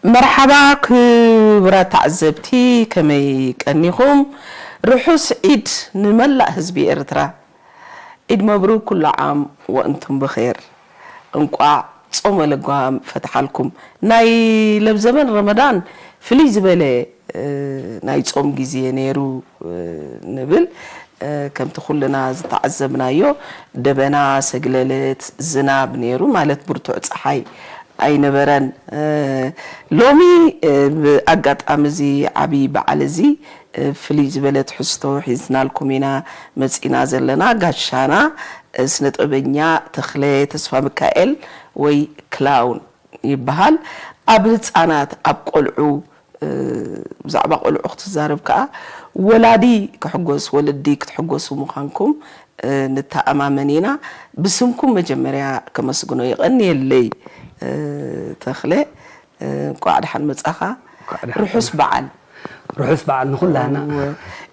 መርሓባ ክቡራት ተዓዘብቲ፣ ከመይ ቀኒኹም? ርሑስ ዒድ ንመላእ ህዝቢ ኤርትራ። ዒድ መብሩክ ኩሉ ዓም ወእንቱም ብኼር። እንቋዕ ጾመ ለጓም ፈትሓልኩም። ናይ ለብዘበን ረመዳን ፍልይ ዝበለ፣ እ፣ ናይ ጾም ግዜ ነይሩ፣ እ፣ ንብል። እ፣ ከምቲ ኩልና ዝተዓዘብናዮ ደበና፣ ሰግለለት፣ ዝናብ ነይሩ፣ ማለት ብርቱዕ ጸሓይ ኣይነበረን። እ፣ ሎሚ፣ እ፣ ብኣጋጣሚ እዚ ዓቢ በዓል እዚ፣ እ፣ ፍልይ ዝበለ ትሕዝቶ ሒዝናልኩም ኢና መጺና ዘለና። ጋሻና፣ እ፣ ስነ ጥበበኛ ተኽለ ተስፋ ሚካኤል ወይ ክላውን ይበሃል። ኣብ ህጻናት፣ ኣብ ቆልዑ፣ እ፣ ብዛዕባ ቆልዑ ክትዛረብ ከኣ ወላዲ ክሕጎስ፣ ወለዲ ክትሕጎሱ ምዃንኩም፣ እ፣ ንተኣማመን ኢና። ብስምኩም መጀመርያ ከመስግኖ የቐንየለይ፣ እ፣ ተኽለ። እ፣ እንቋዕ ደሓን መጻኻ። እንቋዕ ደሓን ርሑስ በዓል። ርሑስ በዓል ንኹላና። እወ።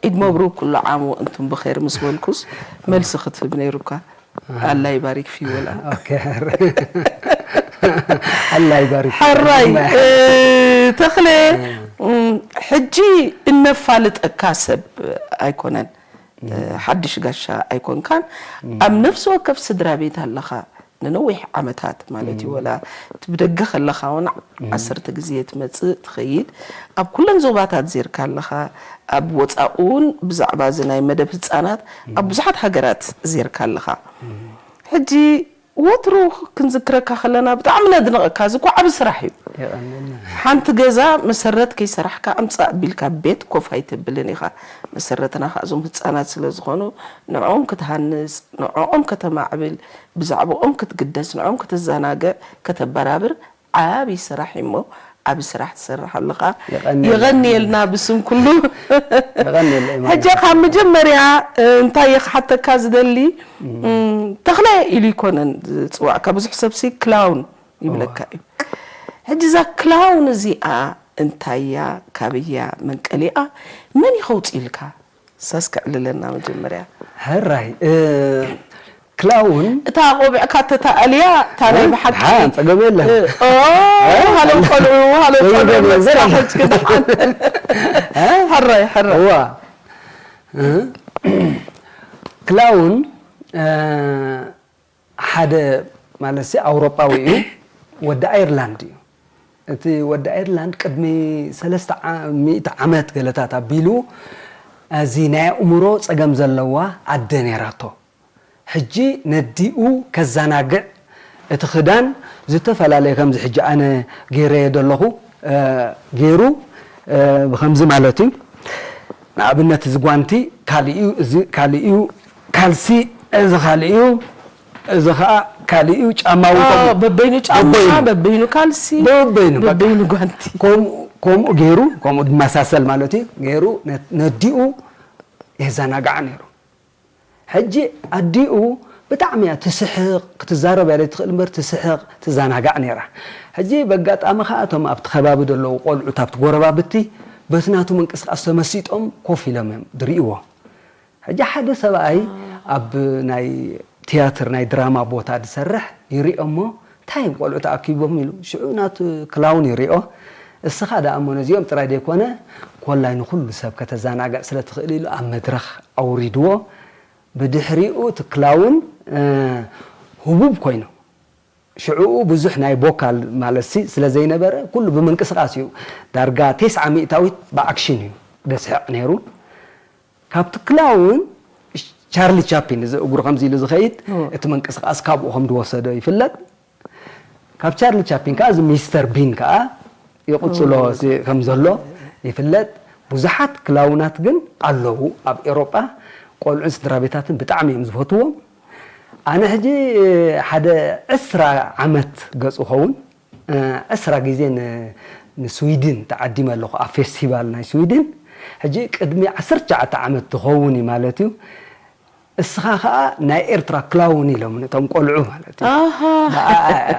ዒድ መብሩክ ኩሉ ዓም ወእንቱም ብኼር ምስ በልኩስ መልሲ ክትህብ ነይሩካ። ኣህ። ኣላህ ይባሪክ ፊ ወላ። ኦኬ። ኣላህ ይባሪክ ፊ። ሕራይ፣ እ፣ ተኽለ፣ እ። እም፣ ሕጂ እነፋልጠካ ሰብ ኣይኮነን። እ። እ፣ ሓድሽ ጋሻ ኣይኮንካን። እም። ኣብ ነፍሲ ወከፍ ስድራ ቤት ኣለኻ። ንነዊሕ ዓመታት ማለት እዩ። እም። ወላ እቲ ብደገ ከለኻ እውን እም። ዓሰርተ ግዜ ትመጽእ ትኸይድ። ኣብ ኩለን ዞባታት ዜርካ ኣለኻ። ኣብ ወጻኢ እውን ብዛዕባ እዚ ናይ መደብ ህጻናት ኣብ እም። ብዙሓት ሃገራት ዜርካ ኣለኻ። እም። ሕጂ ወትሩ ክንዝክረካ ከለና ብጣዕሚ ነድንቐካ። እዚ እኮ ዓቢ ስራሕ እዩ። የቐንየልና። ሓንቲ ገዛ መሰረት ከይሰራሕካ ኣምጻእ ኣቢልካ ቤት ኮፍ ኣይተብልን ኢኻ። መሰረትና ከኣ እዞም ህጻናት ስለ ዝኾኑ ንዕኦም ክትሃንጽ፣ ንዕኦም ከተማዕብል፣ ብዛዕባኦም ክትግደስ፣ ንዕኦም ከተዘናግዕ፣ ከተበራብር ዓቢ ስራሕ እዩ እሞ ዓቢ ስራሕ ትሰርሕ ኣለኻ። የቐንየልና። የቐንየልና ብስም ኩሉ። የቐንየልና ኢማን። ሕጂ ካብ መጀመርያ፣ እ፣ እንታይ እየ ክሓተካ ዝደሊ? እም። እም፣ ተኽለ ኢሉ ይኮነን ዝጽዋዕካ፣ ብዙሕ ሰብሲ ክላውን ይብለካ እዋ። እዩ። ሕጂ እዛ ክላውን እዚኣ እንታይ እያ? ካበይ እያ? መንቀሊኣ መን እዩ ከውጽኢልካ? ሳስ ከዕልለና መጀመርያ። ሕራይ፣ እ፣ ክላውን እታ ቆቢዕካ ተታኣልያ፣ እታ ናይ እ? ብሓቂ። ደሓን፣ ጸገም የለን። እ፣ ኦ፣ እ? ሃሎም ቆልዑ፣ ሃሎም ጸገም ቆልዑ የለን። መጽሓ ሕጂ ክድሓን። እ? ሕራይ፣ ሕራይ። እዋ። እ? ክላውን፣ እ፣ ሓደ ማለትሲ ኣውሮጳዊ እዩ፣ ወዲ ኣየርላንድ እዩ። እቲ ወዲ ኣየርላንድ ቅድሚ ሰለስተ ዓ-፣ ሚእቲ ዓመት ገለታት ኣቢሉ እዚ ናይ ኣእምሮ ጸገም ዘለዋ ኣደ ነይራቶ። ሕጂ ነዲኡ ከዘናግዕ እቲ ክዳን ዝተፈላለየ ከምዚ ሕጂ ኣነ ገይረዮ ዘለኹ፣ እ፣ ገይሩ፣ እ፣ ብኸምዚ ማለት እዩ። ንኣብነት እዚ ጓንቲ ካሊእ እዩ፣ እዚ ካሊእ እዩ፣ ካልሲ እዚ ካሊእ እዩ፣ እዚ ኸኣ ካሊእ እዩ፣ ጫማ እውን ኦ፣ ከምኡ። በበይኑ ጫማ፣ በበይኑ። በበይኑ ካልሲ፣ በበይኑ፣ በቃ። በበይኑ ጓንቲ። ከምኡ፣ ከምኡ ገይሩ፣ ከምኡ ዝመሳሰል ማለት እዩ፣ ገይሩ ነ-፣ ነዲኡ የዘናግዓ ነይሩ። ሕጂ ኣዲኡ ብጣዕሚ እያ ትስሕቕ፣ ክትዛረብ እያ ዘይትኽእል እምበር ትስሕቕ፣ ትዘናጋዕ ነይራ። ሕጂ በጋጣሚ ኸኣ እቶም ኣብቲ ከባቢ ዘለዉ ቆልዑት ኣብቲ ጎረባብቲ በቲ ናቱ ምንቅስቓስ ተመሲጦም ኮፍ ኢሎም እዮም ዝርእይዎ። ሕጂ ሓደ ሰብኣይ ኣብ ናይ ትያትር ናይ ድራማ ቦታ ዝሰርሕ ይርእዮ እሞ፣ "እንታይ እዮም ቆልዑ ተኣኪቦም?" ኢሉ። ሽዑ ናቱ ክላውን ይርእዮ። "እስኻ ደኣ እሞ ነዚኦም ጥራይ ዘይኮነ፣ ኮላይ ንኹሉ ሰብ ከተዘናግዕ ስለ ትኽእል" ኢሉ ኣብ መድረኽ ኣውሪድዎ። ብድሕሪኡ እቲ ክላውን፣ እ፣ ህቡብ ኮይኑ። ሽዑኡ ብዙሕ ናይ ቮካል ማለትሲ ስለ ዘይነበረ፣ ኩሉ ብምንቅስቓስ እዩ። ዳርጋ ተስዓ ሚእታዊት ብኣክሽን እዩ ደስሕቕ ነይሩ። ካብቲ ክላውን ቻርሊ ቻፕሊን፣ እዚ እግሩ ከምዚ ኢሉ ዝኸይድ፣ እዎ። እቲ ምንቅስቓስ ካብኡ ከም ዝወሰዶ ይፍለጥ። ካብ ቻርሊ ቻፕሊን ከኣ እዚ ሚስተር ቢን ከኣ ይቕጽሎ እዎ። እዚ ከም ዘሎ ይፍለጥ። ብዙሓት ክላውናት ግን ኣለዉ ኣብ ኤውሮጳ፣ ቆልዑን ስድራ ቤታትን ብጣዕሚ እዮም ዝፈትዎም። ኣነ ሕጂ ሓደ ዕስራ ዓመት ገጹ ኸውን፣ እ፣ ዕስራ ግዜ ን-፣ ንስዊድን ተዓዲመ ኣለኹ፣ ኣብ ፌስቲቫል ናይ ስዊድን። ሕጂ ቅድሚ ዓሰርተ ትሽዓተ ዓመት ዝኸውን እዩ ማለት እዩ። እስኻ ኸኣ ናይ ኤርትራ ክላውን ኢሎም፣ ነቶም ቆልዑ ማለት እዩ። ኣሃ። ብኣኣ እያ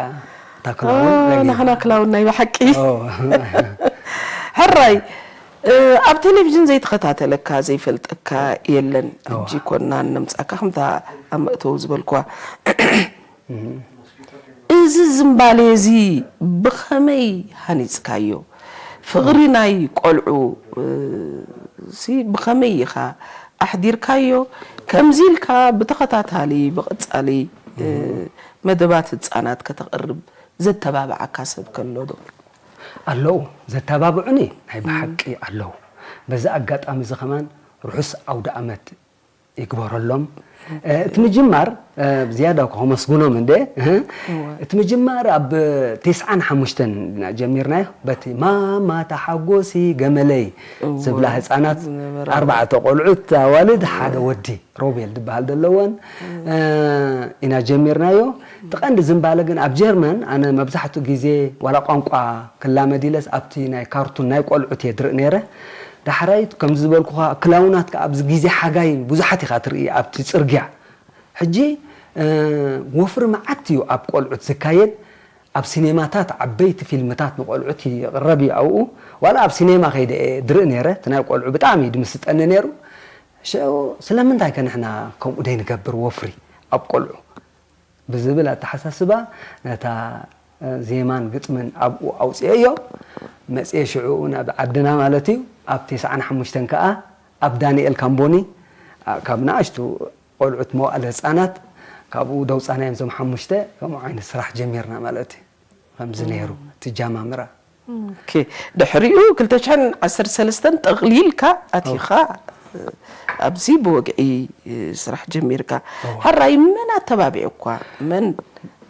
እታ ክላውን ኦ፣ ረጊባ። ናህና ክላውን ናይ ብሓቂ። ኦ። ሕራይ፣ እ፣ ኣብ ቴሌቪዥን ዘይተኸታተለካ፣ ዘይፈልጠካ የለን። እዋ። ሕጂ ኮና ነምጻካ፣ ከምታ ኣብ መእተዊ ዝበልኩዋ። እህ። እዚ ዝምባሌ እዚ ብኸመይ ሃኒጽካዮ? ፍቕሪ ናይ ቆልዑ፣ እ፣ ሲ ብኸመይ ኢኻ ኣሕዲርካዮ? ከምዚ ኢልካ ብተኸታታሊ፣ ብቐጻሊ፣ እ፣ መደባት ህጻናት ከተቕርብ ዘተባብዓካ ሰብ ከሎ ዶ? ኣለዉ፣ ዘተባብዑኒ ናይ ብሓቂ ኣለዉ። በዚ ኣጋጣሚ እዚ ከማን ርሑስ ኣውደ ኣመት ይግበረሎም። እ፣ እቲ ምጅማር፣ እ፣ ዝያዳ እኳ ከመስግኖም እንደ፣ እ፣ እወ። እቲ ምጅማር ኣብ ተስዓን ሓሙሽተን ኢና ጀሚርናዮ። በቲ ማማ ተሓጎሲ ገመለይ እወ። ዝብላ ህጻናት ዝነበራ። ኣርባዕተ ቆልዑት ኣዋልድ ሓደ ወዲ ሮቤል ዝበሃል ዘለወን፣ እ፣ ኢና ጀሚርናዮ። እቲ ቀንዲ ዝምባለ ግን ኣብ ጀርመን ኣነ መብዛሕትኡ ግዜ ዋላ ቋንቋ ክላመድ ኢለስ ኣብቲ ናይ ካርቱን ናይ ቆልዑት እየ ድርኢ ነይረ። ዳሕራይ ከምዚ ዝበልኩኻ ክላውናት ከኣ ኣብዚ ግዜ ሓጋይ ብዙሓት ኢኻ ትርኢ ኣብቲ ጽርግያ። ሕጂ፣ እ፣ ወፍሪ መዓት እዩ ኣብ ቆልዑት ዝካየድ። ኣብ ሲኔማታት ዓበይቲ ፊልምታት ንቆልዑት ይቕረብ እዩ ኣብኡ። ዋላ ኣብ ሲኔማ ከይደ እየ ድርኢ ነይረ። እቲ ናይ ቆልዑ ብጣዕሚ እዩ ድምስጠኒ ነይሩ። ሽዑ ስለምንታይ ከ ንሕና ከምኡ ደይንገብር ወፍሪ ኣብ ቆልዑ? ብዝብል ኣተሓሳስባ ነታ፣ እ፣ ዜማን ግጥምን ኣብኡ ኣውፅኤዮ። መፅየ ሽዑ ናብ ዓድና ማለት እዩ። ኣብ ተስዓን ሓሙሽተን ከዓ ኣብ ዳንኤል ካምቦኒ፣ ኣ፣ ካብ ንኣሽቱ ቆልዑት መዋእለ ህፃናት ካብኡ ደውፃናዮም እዞም ሓሙሽተ። ከምኡ ዓይነት ስራሕ ጀሚርና ማለት እዩ። ከምዚ ነይሩ እቲ ጃማምራ። ኦኬ። ድሕሪኡ ክልተ ሽሕን ዓሰርተ ሰለስተን ጠቕሊልካ ኣቲኻ ኣብዚ ብወግዒ ስራሕ ጀሚርካ። እዋ። ሕራይ መን ኣተባቢዑኳ? መን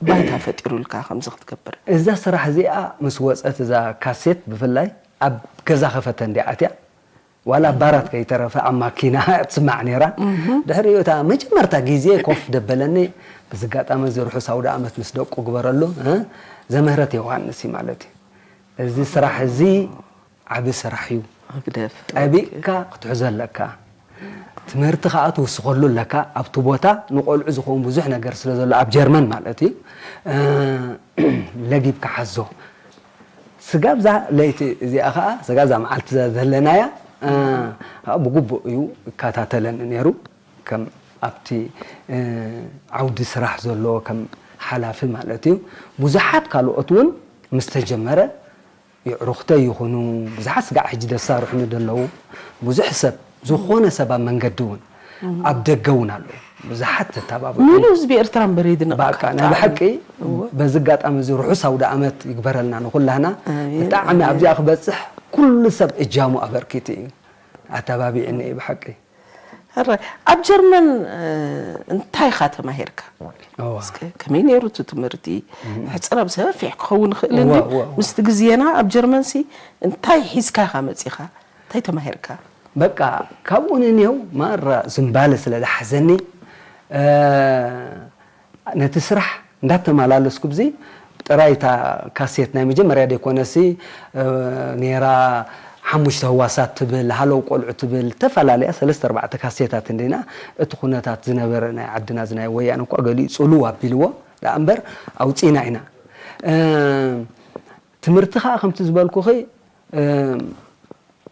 ባይታ ፈጢሩልካ ከምዚ ክትገብር? እዛ ስራሕ እዚኣ ምስ ወጸት፣ እዛ ካሴት ብፍላይ ኣብ ገዛ ከፈተ እንዲያ ኣትያ። ዋላ ኣብ ባራት ከይተረፈ ኣብ ማኪና ትስማዕ ነይራ። ድሕሪኡ እታ መጀመርታ ግዜ ኮፍ ደበለኒ፣ በዚ ኣጋጣሚ እዚ ርሑስ ኣውደ ኣመት ምስ ደቁ ግበረሉ፣ እ፣ ዘምህረት ዮሃንስ እዩ ማለት እዩ። እዚ ስራሕ እዚ ዓቢ ስራሕ እዩ። ህግደፍ። ጠቢቕካ ክትሕዞ ኣለካ። ትምህርቲ ከኣ ትውስኸሉ ኣለካ። ኣብቲ ቦታ ንቆልዑ ዝኸውን ብዙሕ ነገር ስለ ዘሎ፣ ኣብ ጀርመን ማለት እዩ፣ እ፣ ለጊብካ ሓዞ። ስጋብ እዛ ለይቲ እዚኣ ከኣ፣ ስጋብ እዛ መዓልቲ እዛ ዘለናያ፣ እ፣ ከኣ ብግቡእ እዩ ይከታተለኒ ነይሩ። ከም ኣብቲ፣ እ፣ ዓውዲ ስራሕ ዘሎ ከም ሓላፊ ማለት እዩ። ብዙሓት ካልኦት እውን ምስ ተጀመረ፣ የዕሩኽተይ ይኹኑ፣ ብዙሓት ስጋዕ ሕጂ ዘሳርሑኒ ዘለዉ፣ ብዙሕ ሰብ፣ ዝኾነ ሰብ ኣብ መንገዲ እውን፣ ኣብ ደገ እውን ኣለዉ። ብዙሓት ተተባብዑ። ሙሉእ ህዝቢ ኤርትራ እምበር የድንቐካ ባቃ፣ ናይ ብጣዕሚ። ብሓቂ፣ እወ። በዚ ኣጋጣሚ እዚ ርሑስ ኣውደ ኣመት ይግበረልና ንኹላህና። ኣሜን፣ ብጣዕሚ ኣሜን። ኣብዚኣ ክበጽሕ ኩሉ ሰብ እጃሙ ኣበርኪቱ እዩ። ኣተባቢዕኒ እዩ ብሓቂ። ሕራይ፣ ኣብ ጀርመን፣ እ፣ እንታይ ኢኻ ተማሂርካ? እዋ። እስከ ከመይ ነይሩ እቲ ትምህርቲ? እም። ሕጽር ኣብ ሰፊሕ ክኸውን ይኽእል እዋ፣ እንድዩ። እዋ፣ እዋ። ምስቲ ግዜና ኣብ ጀርመንሲ እንታይ ሒዝካ ኢኻ መጺኻ? እንታይ ተማሂርካ? በቃ፣ ካብኡ ንኔው ማራ ዝምባለ ስለ ዝሓዘኒ፣ እ፣ ነቲ ስራሕ እንዳተመላለስኩ ብዚ ጥራይ እታ ካሴት ናይ መጀመርያ ደይኮነሲ፣ እ፣ ነይራ ሓሙሽተ ህዋሳት ትብል፣ ሃለው ቆልዑ ትብል፣ ዝተፈላለያ ሰለስተ ኣርባዕተ ካሴታት እንዲና፣ እቲ ኩነታት ዝነበረ ናይ ዓድና እዚ ናይ ወያነ እኳ ገሊኡ ጽልው ኣቢልዎ ደኣ እምበር ኣውጺና ኢና። እ፣ ትምህርቲ ከኣ ከምቲ ዝበልኩኺ፣ እ፣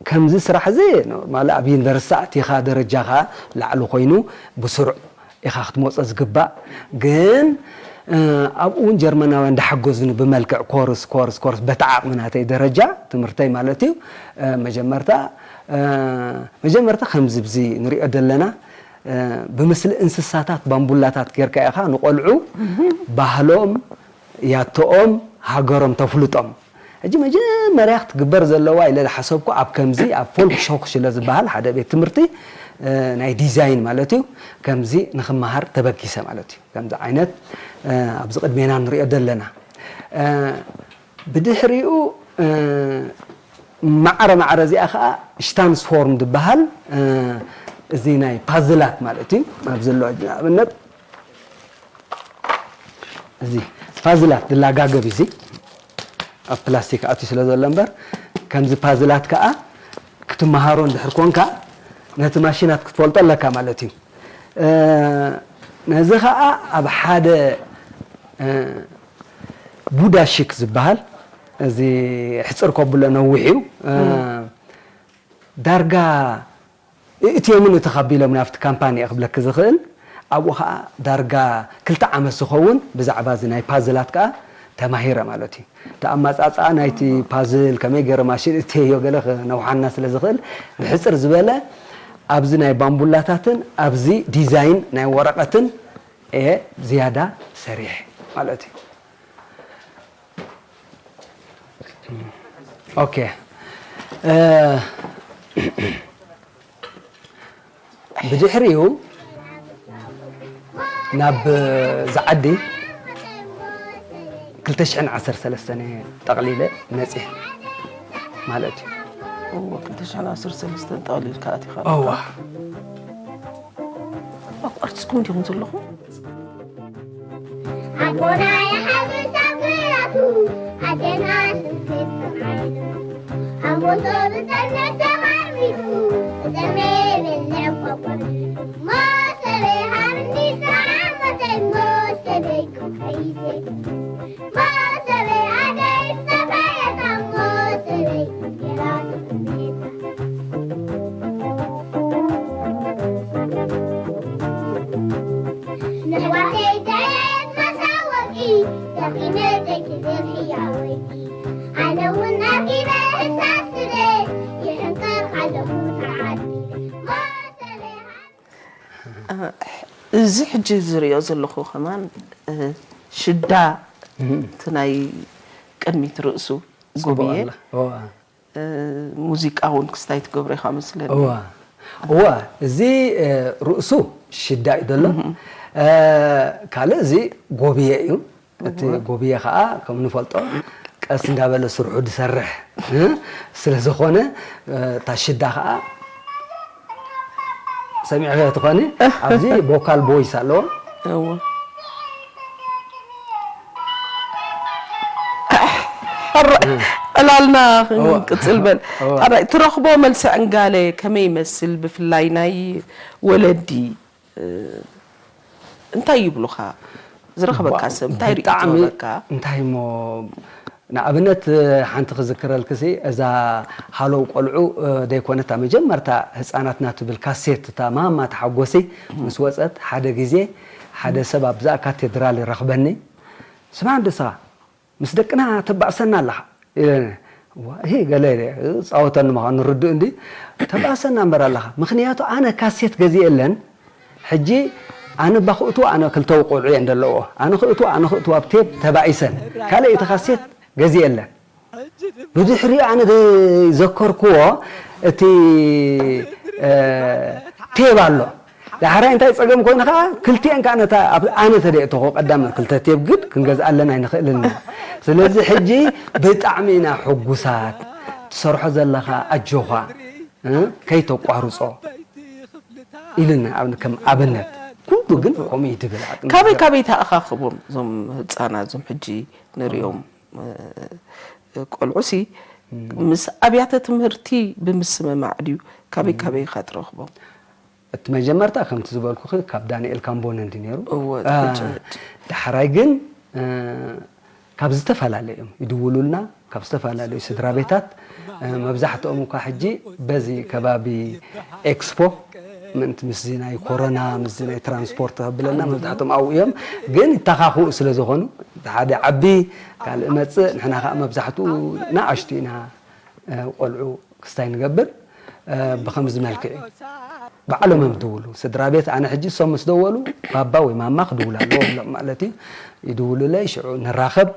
ከምዚ ስራሕ እዚ ኖርማል ኣብ ዩኒቨርሲቲ ኣቲኻ ደረጃኻ ላዕሊ ኮይኑ ብስሩዕ ኢኻ ክትመጾ ዝግባእ። ግን፣ እ፣ ኣብኡ እውን ጀርመናውያን እንዳሓገዙኒ ብመልክዕ ኮርስ፣ ኮርስ፣ ኮርስ በቲ ዓቕሚ ናተይ ደረጃ ትምህርተይ ማለት እዩ። እ፣ መጀመርታ፣ እ፣ መጀመርታ ከምዚ ብዚ ንሪኦ ዘለና፣ እ፣ ብምስሊ እንስሳታት ባምቡላታት ጌርካ ኢኻ ንቆልዑ ባህሎም፣ ያቶኦም፣ ሃገሮም ተፍልጦም። ሕጂ መጀመርያ ክትግበር ዘለዋ ኢለ ዝሓሰብኩ ኣብ ከምዚ ኣብ ፎልክስሆኽሽለ ዝበሃል ሓደ ቤት ትምህርቲ፣ እ፣ ናይ ዲዛይን ማለት እዩ፣ ከምዚ ንኽመሃር ተበጊሰ ማለት እዩ። ከምዚ ዓይነት፣ እ፣ ኣብዚ ቅድሜና ንሪኦ ዘለና። እ፣ ብድሕሪኡ፣ እ፣ ማዕረ ማዕረ እዚኣ ኸኣ ሽታንስፎርም ዝበሃል፣ እ፣ እዚ ናይ ፓዝላት ማለት እዩ። ኣብዚ ዘሎ ንኣብነት እዚ ፓዝላት ዝላጋገብ እዚ ኣብ ፕላስቲክ ኣትዩ ስለ ዘሎ እምበር፣ ከምዚ ፓዝላት ከኣ ክትመሃሮ እንድሕር ኮንካ ነቲ ማሽናት ክትፈልጦ ኣለካ ማለት እዩ። እ፣ ነዚ ከኣ ኣብ ሓደ፣ እ፣ ቡዳ ሽክ ዝበሃል፣ እዚ ሕጽር ከብሎ ነዊሕ እዩ። እ፣ እም። ዳርጋ እእትዮምን እተኸቢሎም ናብቲ ካምፓኒ እየ ክብለኪ ዝኽእል። ኣብኡ ኸኣ ዳርጋ ክልተ ዓመት ዝኸውን ብዛዕባ እዚ ናይ ፓዝላት ከኣ ተማሂረ ማለት እዩ። እቲ ኣመጻጽኣ ናይቲ ፓዝል ከመይ ገይረ ማሽን እትየዮ ገለ ክነውሓና ስለ ዝኽእል፣ ብሕጽር ዝበለ ኣብዚ ናይ ባምቡላታትን ኣብዚ ዲዛይን ናይ ወረቐትን እየ ዝያዳ ሰሪሐ ማለት እዩ። ኦኬ። እ፣ ብድሕሪኡ ናብ ዝዓዲ ክልተ ሽሕን ዓሰርተ ሰለስተን እየ ጠቕሊለ መጺአ ማለት እዩ። እወ፣ ክልተ ሽሕን ዓሰርተ ሰለስተን ጠቕሊልካ ኣቲኻ እዋ። ኣለኻ። ኣቋርጽኩም ዲኹም ዘለኹም? ኣቦና ይሓብስ ኣብ ግራቱ፣ ኣዴና ትምክት ከም ዓይኑ። ኣብ ሞቶ ብጸነት ተማርሚሩ፣ ብጸመ ይበልዕ እኳ ቆርሚሩ። ሞሰበይ ሃብኒ ሰዓር ሞተይ፣ ሞሰበይ ክኸይድ ዘይብሉ። ሞሰበይ ኣደይ ሰፈየታ፣ ሞሰበይ ገይራ ትቕንየታ። ንሕዋተይ ደየት መሳወቂ ደኺመ ዘይትብል ሕያወይቲ ኣነ እውን ኣኪበ ህሳስ ክብል ይሕንቀቕ ኣለኹ ተዓዲለ ሞሰበይ እዚ ሕጂ ዝሪኦ ዘለኹ ከማን እ፣ ሽዳ እቲ ናይ ቅድሚት ርእሱ ጎብየ ጽቡቕ ኣላ። እዋ። እ፣ ሙዚቃ እውን ክስታይ ትገብሮ ኢኻ መስለኒ። እዋ። እዋ፣ እዚ እ፣ ርእሱ ሽዳ እዩ ዘሎ። እ፣ ካልእ እዚ ጎብየ እዩ። እቲ ጎብየ ከዓ ከም ንፈልጦ ቀስ እንዳበለ ስርሑ ዝሰርሕ እ፣ ስለ ዝኾነ እ፣ እታ ሽዳ ከዓ ሰሚዕኸ ትኾኒ ኣብዚ ቮካል ቦይስ ኣለዎ። እወ። ሕራይ ዕላልና ክንቅጽል በል። እወ። ሕራይ ትረኽቦ መልሲ ዕንጋለ ከመይ ይመስል? ብፍላይ ናይ ወለዲ እ፣ እንታይ ይብሉኻ? ዝረኸበካ ሰብ እንታይ ሪኢቶ ብጣዕሚ ይህበካ? እንታይ እሞ ንኣብነት ሓንቲ ክዝክረልክሲ እዛ ሃለው ቆልዑ እ፣ ዘይኮነታ መጀመርታ ህፃናትና ትብል ካሴት እታ ማማ ተሓጎሲ ምስ ወፀት ሓደ ግዜ ሓደ ሰብ ኣብዛ ካቴድራል ይረኽበኒ ስማዕ እንድስኻ ምስ ደቅና ተባእሰና ኣለኻ ኢለኒ። እዋ፣ እሄ ገለ ኢለ ፃወተኒ ምዃኑ ርዱእ እንዲ ተባእሰና እምበር ኣለኻ ምኽንያቱ ኣነ ካሴት ገዚኤለን ሕጂ ኣነ እባ ክእትዎ ኣነ ክልተ ቆልዑ እየን ዘለዎ ኣነ ክእትዎ ኣነ ክእትዎ ኣብ ቴፕ ተባኢሰን ካልእ እቲ ካሴት ገዚኤለን ብድሕሪኡ ኣነ ዘከርክዎ እቲ እ፣ ቴብ ኣሎ ዳሕራይ እንታይ ፀገም ኮይኑ ከዓ ክልቲአን ከዓ ነታ ኣብ ኣነ ተደእተኹ ቀዳም ክልተ ቴብ ግን ክንገዝኣለን ኣይንኽእልን ኢና ስለዚ ሕጂ ብጣዕሚ ኢና ሕጉሳት ትሰርሖ ዘለኻ ኣጆኻ እ፣ ከይተቋርፆ ኢልና ኣብ- ከም ኣብነት ኩሉ ግን ከምኡ እዩ ትብል ዓቅሚ ካበይ ዝገርም። ካበይ ተኣኻኽቦም እዞም ህፃናት እዞም ሕጂ ንሪኦም እ፣ ቆልዑሲ ምስ ኣብያተ ትምህርቲ ብምስምማዕ ድዩ? ካበይ ካበይ ኢኻ ትረኽቦም? እቲ መጀመርታ ከምቲ ዝበልኩኺ ካብ ዳንኤል ካምቦነ እንዲ ነይሩ እወ፣ እ፣ ሕጭ፣ ሕጭ። ዳሕራይ ግን እ፣ ካብ ዝተፈላለዩ እዮም ይድውሉልና ካብ ዝተፈላለዩ ስድራ ቤታት እ፣ መብዛሕትኦም እኳ ሕጂ በዚ ከባቢ ኤክስፖ ምእንቲ ምስዚ ናይ ኮሮና ምስዚ ናይ ትራንስፖርት ተብለና መብዛሕትኦም ኣብኡ እዮም ግን ይተኻኽኡ ስለ ዝኾኑ እቲ ሓደ ዓቢ ካልእ መፅእ ንሕና ከዓ መብዛሕትኡ ንኣሽቱ ኢና እ፣ ቆልዑ ክስታይ ንገብር እ፣ ብኸምዚ መልክዕ እዩ ባዕሎም እዮም ዝድውሉ ስድራ ቤት ኣነ ሕጂ እሶም ምስ ደወሉ ባባ ወይ ማማ ክድውል ኣለዎ ብሎም ማለት እዩ ይድውሉለይ ሽዑ ንራኸብ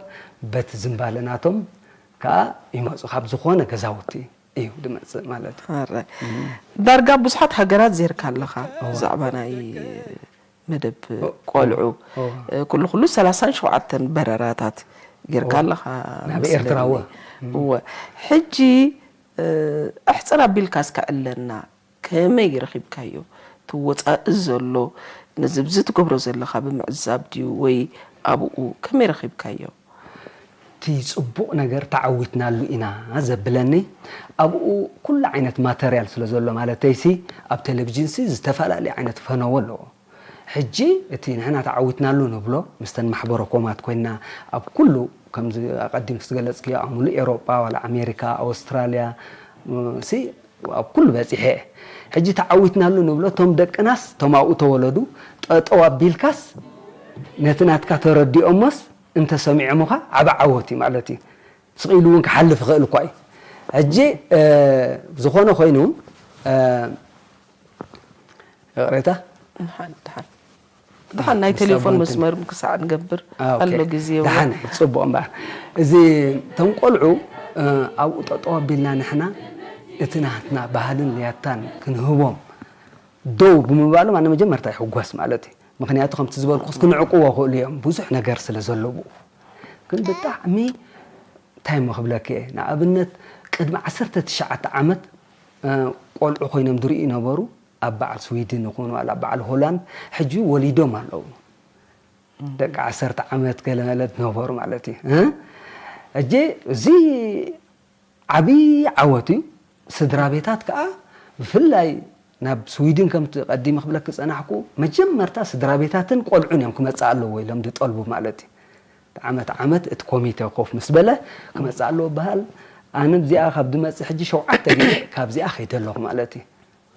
በቲ ዝምባለ ናቶም ከዓ ይመፁ ካብ ዝኾነ ገዛውቲ እዩ ድመፅእ ማለት እዩ ኣረ። ዳርጋ ብዙሓት ሃገራት ዜርካ ኣለኻ ብዛዕባ ናይ መደብ ቆልዑ ኦ። እ፣ ኩሉ ኩሉ ሰላሳን ሸውዓተን በረራታት ጌርካ ኦ። ኣለኻ ናብ መስለኒ። ኤርትራ፣ እወ። እወ ሕጂ እ፣ ኣሕፅር ኣቢልካ እስከ ዕለና ከመይ ረኺብካዮ እቲ ወፃኢ ዘሎ ነዚ ብዚ ትገብሮ ዘለኻ ብምዕዛብ ድዩ ወይ ኣብኡ ከመይ ረኺብካዮ እቲ ፅቡቕ ነገር ተዓዊትናሉ ኢና ዘብለኒ ኣብኡ ኩሉ ዓይነት ማተርያል ስለ ዘሎ ማለተይሲ ኣብ ቴሌቭዥንሲ ዝተፈላለዩ ዓይነት ፈነዎ ኣለዎ ሕጂ እቲ ንሕና ተዓዊትናሉ ንብሎ ምስተን ማሕበረ ኮማት ኮይና ኣብ ኩሉ ከምዚ ኣቐዲም ዝገለፅክዮ ኣብ ሙሉእ ኤሮጳ ዋላ ኣሜሪካ ኣውስትራልያ ሲ ኣብ ኩሉ በፂሐ እየ ሕጂ ተዓዊትናሉ ንብሎ እቶም ደቅናስ እቶም ኣብኡ ተወለዱ ጠጠው ኣቢልካስ ነቲ ናትካ ተረዲኦሞስ እንተሰሚዖምኻ ዓቢ ዓወት እዩ ማለት እዩ። ስቕ ኢሉ እውን ክሓልፍ ይኽእል እኳ እዩ። ሕጂ፣ እ፣ ዝኾነ ኮይኑ፣ እ፣ ይቕሬታ። ደሓን፣ ደሓን። ደሓን፣ ናይ ደሓን፣ ቴሌፎን ንሳብ መስመር ክሳዕ ንገብር ኦኬ። ኣሎ ግዜ እውን። ደሓን፣ ጽቡቕ እምበኣር። እዚ፣ እቶም ቆልዑ፣ እ፣ ኣብኡ ጠጠው ኣቢልና ንሕና እቲ ናትና ባህልን ያታን ክንህቦም ደው ብምባሎም ኣነ መጀመርታ ይሕጎስ ማለት እዩ። ምኽንያቱ ከምቲ ዝበልኩስ ክንዕቅቦ ክእሉ እዮም፣ ብዙሕ ነገር ስለ ዘለዉ። ግን ብጣዕሚ እንታይ እሞ ክብለኪ እየ፣ ንኣብነት ቅድሚ ዓሰርተ ትሽዓተ ዓመት፣ እ፣ ቆልዑ ኮይኖም ዝርእዩ ነበሩ፣ ኣብ በዓል ስዊድን ይኹኑ ዋላ ኣብ በዓል ሆላንድ፣ ሕጂ ወሊዶም ኣለዉ። ደቂ ዓሰርተ ዓመት ገለ መለ ዝነበሩ ማለት እዩ። እ? ሕጂ እዚ ዓቢ ዓወት እዩ። ስድራ ቤታት ከኣ ብፍላይ ናብ ስዊድን ከምቲ ቀዲመ ክብለኪ ዝጸናሕኩ፣ መጀመርታ ስድራ ቤታትን ቆልዑን እዮም ክመጽእ ኣለዎ ኢሎም ዝጠልቡ ማለት እዩ። ዓመት ዓመት እቲ ኮሚቴ ኮፍ ምስ በለ ክመጽእ ኣለዎ በሃል። ኣነ እዚኣ ካብ ዝመጽእ ሕጂ ሸውዓተ ግዜ ካብዚኣ ከይደ ኣለኹ ማለት እዩ።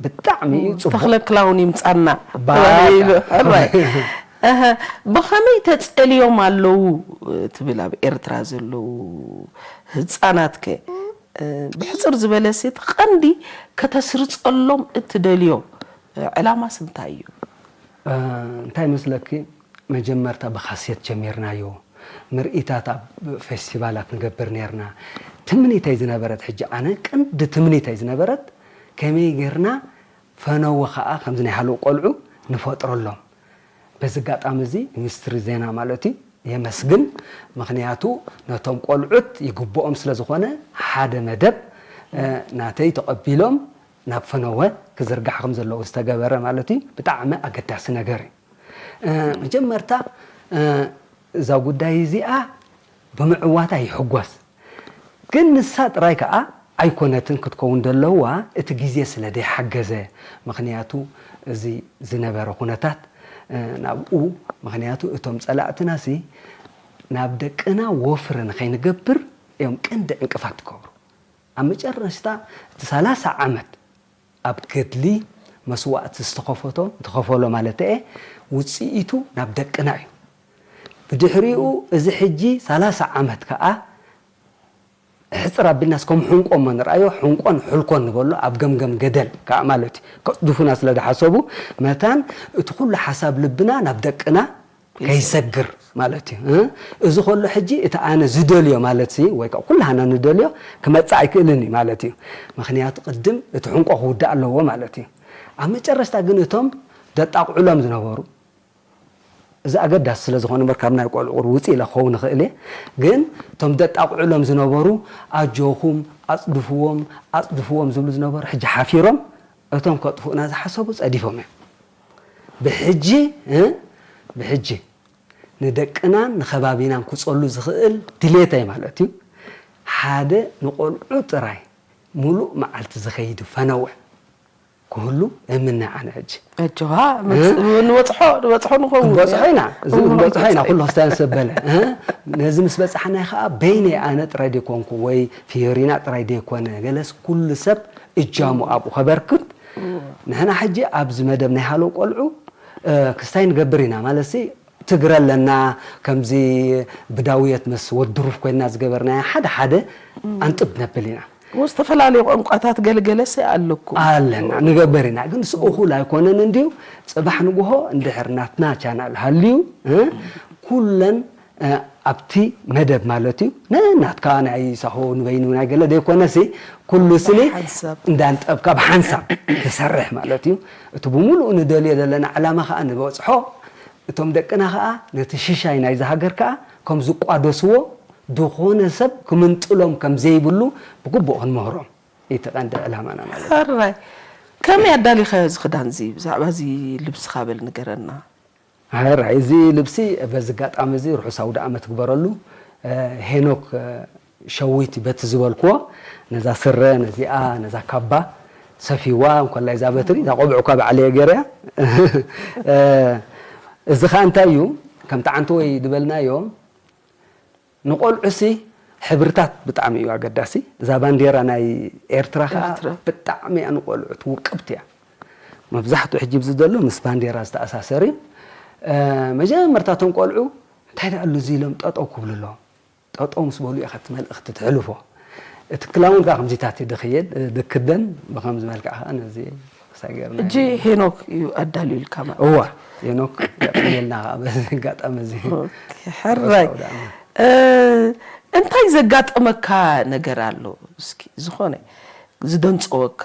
ብጣዕሚ እዩ ጽቡቕ። ተኽለ ክላውን ይምጻና ባቃ። ተባሂሉ። ሕራይ። እህ፣ ብኸመይ ተጸልዮም ኣለዉ ትብል ኣብ ኤርትራ ዘለዉ ህጻናትከ? እ፣ ብሕጽር ዝበለ ሲ እቲ ቀንዲ ከተስርጸሎም እትደልዮ፣ እ፣ ዕላማስ እንታይ እዩ? እ፣ እንታይ መስለኪ? መጀመርታ ብካሴት ጀሚርናዮ። ምርኢታት ኣብ ፌስቲቫላት ንገብር ኔርና። ትምኒተይ ዝነበረት፣ ሕጂ ኣነ ቀንዲ ትምኒተይ ዝነበረት ከመይ ጌርና ፈነወ ኸኣ ከምዚ ናይ ሃለዉ ቆልዑ ንፈጥረሎም። በዚ ኣጋጣሚ እዚ ሚኒስትሪ ዜና ማለት እዩ የመስግን። ምኽንያቱ ነቶም ቆልዑት ይግብኦም ስለ ዝኾነ ሓደ መደብ፣ እ፣ ናተይ ተቐቢሎም ናብ ፈነወ ክዝርጋሕ ከም ዘለዎ ዝተገበረ ማለት እዩ ብጣዕሚ ኣገዳሲ ነገር እዩ። እ፣ መጀመርታ፣ እ፣ እዛ ጉዳይ እዚኣ ብምዕዋታ ይሕጎስ። ግን ንሳ ጥራይ ከኣ ኣይኮነትን ክትከውን ዘለዋ፣ እቲ ግዜ ስለ ዘይሓገዘ። ምኽንያቱ እዚ ዝነበረ ኩነታት፣ እ፣ ናብኡ፣ ምኽንያቱ እቶም ጸላእትናሲ ናብ ደቅና ወፍሪ ንኸይንገብር እዮም ቀንዲ ዕንቅፋት ትገብሩ። ኣብ መጨረሽታ እቲ ሰላሳ ዓመት ኣብ ገድሊ መስዋእቲ ዝተኸፈቶ፣ ዝተኸፈሎ ማለት እየ፣ ውጽኢቱ ናብ ደቅና እዩ። ብድሕሪኡ እዚ ሕጂ ሰላሳ ዓመት ከኣ ሕጽር ኣቢልናስ ከም ሕንቆ እሞ ንርኣዮ፣ ሕንቆን ሕልኮን ንበሎ ኣብ ገምገም ገደል ከኣ ማለት እዩ። ከጽድፉና ስለ ዝሓሰቡ መታን እቲ ኩሉ ሓሳብ ልብና ናብ ደቅና ከይሰግር ማለት እዩ። እ? እዚ ከሎ ሕጂ እቲ ኣነ ዝደልዮ ማለት ሲ፣ ወይ ከዓ ኩላህና ንደልዮ ክመጽእ ኣይክእልን እዩ ማለት እዩ። ምኽንያቱ ቅድም እቲ ሕንቆ ክውዳእ ኣለዎ ማለት እዩ። ኣብ መጨረሽታ ግን እቶም ደጣቕዑሎም ዝነበሩ፣ እዚ ኣገዳሲ ስለ ዝኾነ እምበር ካብ ናይ ቆልዑ ቁሩብ ውፅእ ኢለ ክኸውን ይኽእል እየ። ግን እቶም ደጣቕዑሎም ዝነበሩ ኣጆኹም፣ ኣጽድፍዎም፣ ኣጽድፍዎም ዝብሉ ዝነበሩ ሕጂ ሓፊሮም እቶም ከጥፍኡና ዝሓሰቡ ጸዲፎም እዮም። ብሕጂ፣ እ፣ ብሕጂ ንደቅናን ንኸባቢናን ክጸሉ ዝኽእል ድሌተይ ማለት እዩ። ሓደ ንቆልዑ ጥራይ ምሉእ መዓልቲ ዝኸይድ ፈነወ ክህሉ እምነ ኣነ ሕጂ። ኣጆኻ፣ እ? መጽ-፣ ንበጽሖ፣ ንበጽሖ ንኸውን። ክንበጽሖ ኢና፣ እዚ እሞ ክንበጽሖ ኢና፣ ክንበጽሖ። ኩሉ ክስታይ ሰበለ። እ? ነዚ ምስ በጻሕናይ ከኣ በይነይ ኣነ ጥራይ ደይኮንኩ ወይ ፊዮሪና ጥራይ ደይኮነ፣ ገለስ ኩሉ ሰብ እጃሙ ኣብኡ ከበርክት። ንሕና ሕጂ ኣብዚ መደብ ናይ ሃሎ ቆልዑ፣ እ፣ ክስታይ ንገብር ኢና፣ ማለትሲ ትግረ ኣለና፣ ከምዚ ብዳውየት ምስ ወዲ ሩፍ ኮይንና ዝገበርናዮ ሓደ ሓደ ኣንጥብ ነብል ኢና። እሞ ዝተፈላለዩ ቋንቋታት ገለገለሰ ኣለኩ። ኣለና፣ ንገበር ኢና። ግን እሱ እኹል ኣይኮነን እንድዩ። ጽባሕ ንግሆ እንድሕር ናትና ቻናል ሃልዩ፣ እ፣ ኩለን፣ እ፣ ኣብቲ መደብ ማለት እዩ። ነናትካ ናይ ሳሆ ንበይኑ ናይ ገለ ዘይኮነሲ፣ ኩሉ ስኒ ብሓንሳብ። እንዳንጠብካ ብሓንሳብ ትሰርሕ ማለት እዩ። እቲ ብምሉኡ ንደልዮ ዘለና ዕላማ ከኣ ንበጽሖ፣ እቶም ደቅና ከኣ ነቲ ሽሻይ ናይዚ ሃገር ከኣ ከም ዝቋደስዎ፣ ዝኾነ ሰብ ክምንጥሎም ከም ዘይብሉ ብግቡእ ክንምህሮም። እቲ ቀንዲ ዕላማና ማለት እዩ። ሕራይ። ከመይ ኣዳሊኻዮ እዚ ክዳን እዚ? ብዛዕባ እዚ ልብስኻ በል ንገረና። ሕራይ፣ እዚ ልብሲ በዚ ኣጋጣሚ እዚ ርሑስ ኣውደ ዓመት ግበረሉ። እ፣ ሄኖክ፣ እ፣ ሸዊት በቲ ዝበልክዎ፣ ነዛ ስረ፣ ነዚኣ፣ ነዛ ካባ ሰፊዋ፣ እንኮላይ እዛ በትሪ፣ እዛ ቆብዕ እኳ ባዕለየ ገይረያ። እ፣ እዚ ኸኣ እንታይ እዩ? ከምቲ ዓንተወይ ዝበልናዮ፣ ንቆልዑሲ ሕብርታት ብጣዕሚ እዩ ኣገዳሲ። እዛ ባንዴራ ናይ ኤርትራ ኸኣ ኤርትራ። ብጣዕሚ እያ ንቆልዑ ትውቅብቲ እያ። መብዛሕትኡ ሕጂ ኣብዚ ዘሎ ምስ ባንዴራ ዝተኣሳሰር እዩ። እ፣ መጀመርታ እቶም ቆልዑ እንታይ ደኣ ኣሎ እዚ ኢሎም ጠጠው ክብሉ ኣለዎም። ጠጠው ምስ በሉ ኢኻ እቲ መልእኽቲ ትሕልፎ። እቲ ክላውን ከዓ ከምዚታት እዩ ድኽየድ ድክደን። ብኸምዚ መልክዕ ከዓ ነዚ ክሳይ ገርና ሕጂ ሄኖክ እዩ ኣዳልዩልካ ማለት እዋ። ሄኖክ የቐንየልና ከዓ በዚ ኣጋጣሚ እዚ። ኦኬ፣ ሕራይ። ኣውዳእና። እ፣ እንታይ ዘጋጠመካ ነገር ኣሎ? እስኪ ዝኾነ ዝደንጸወካ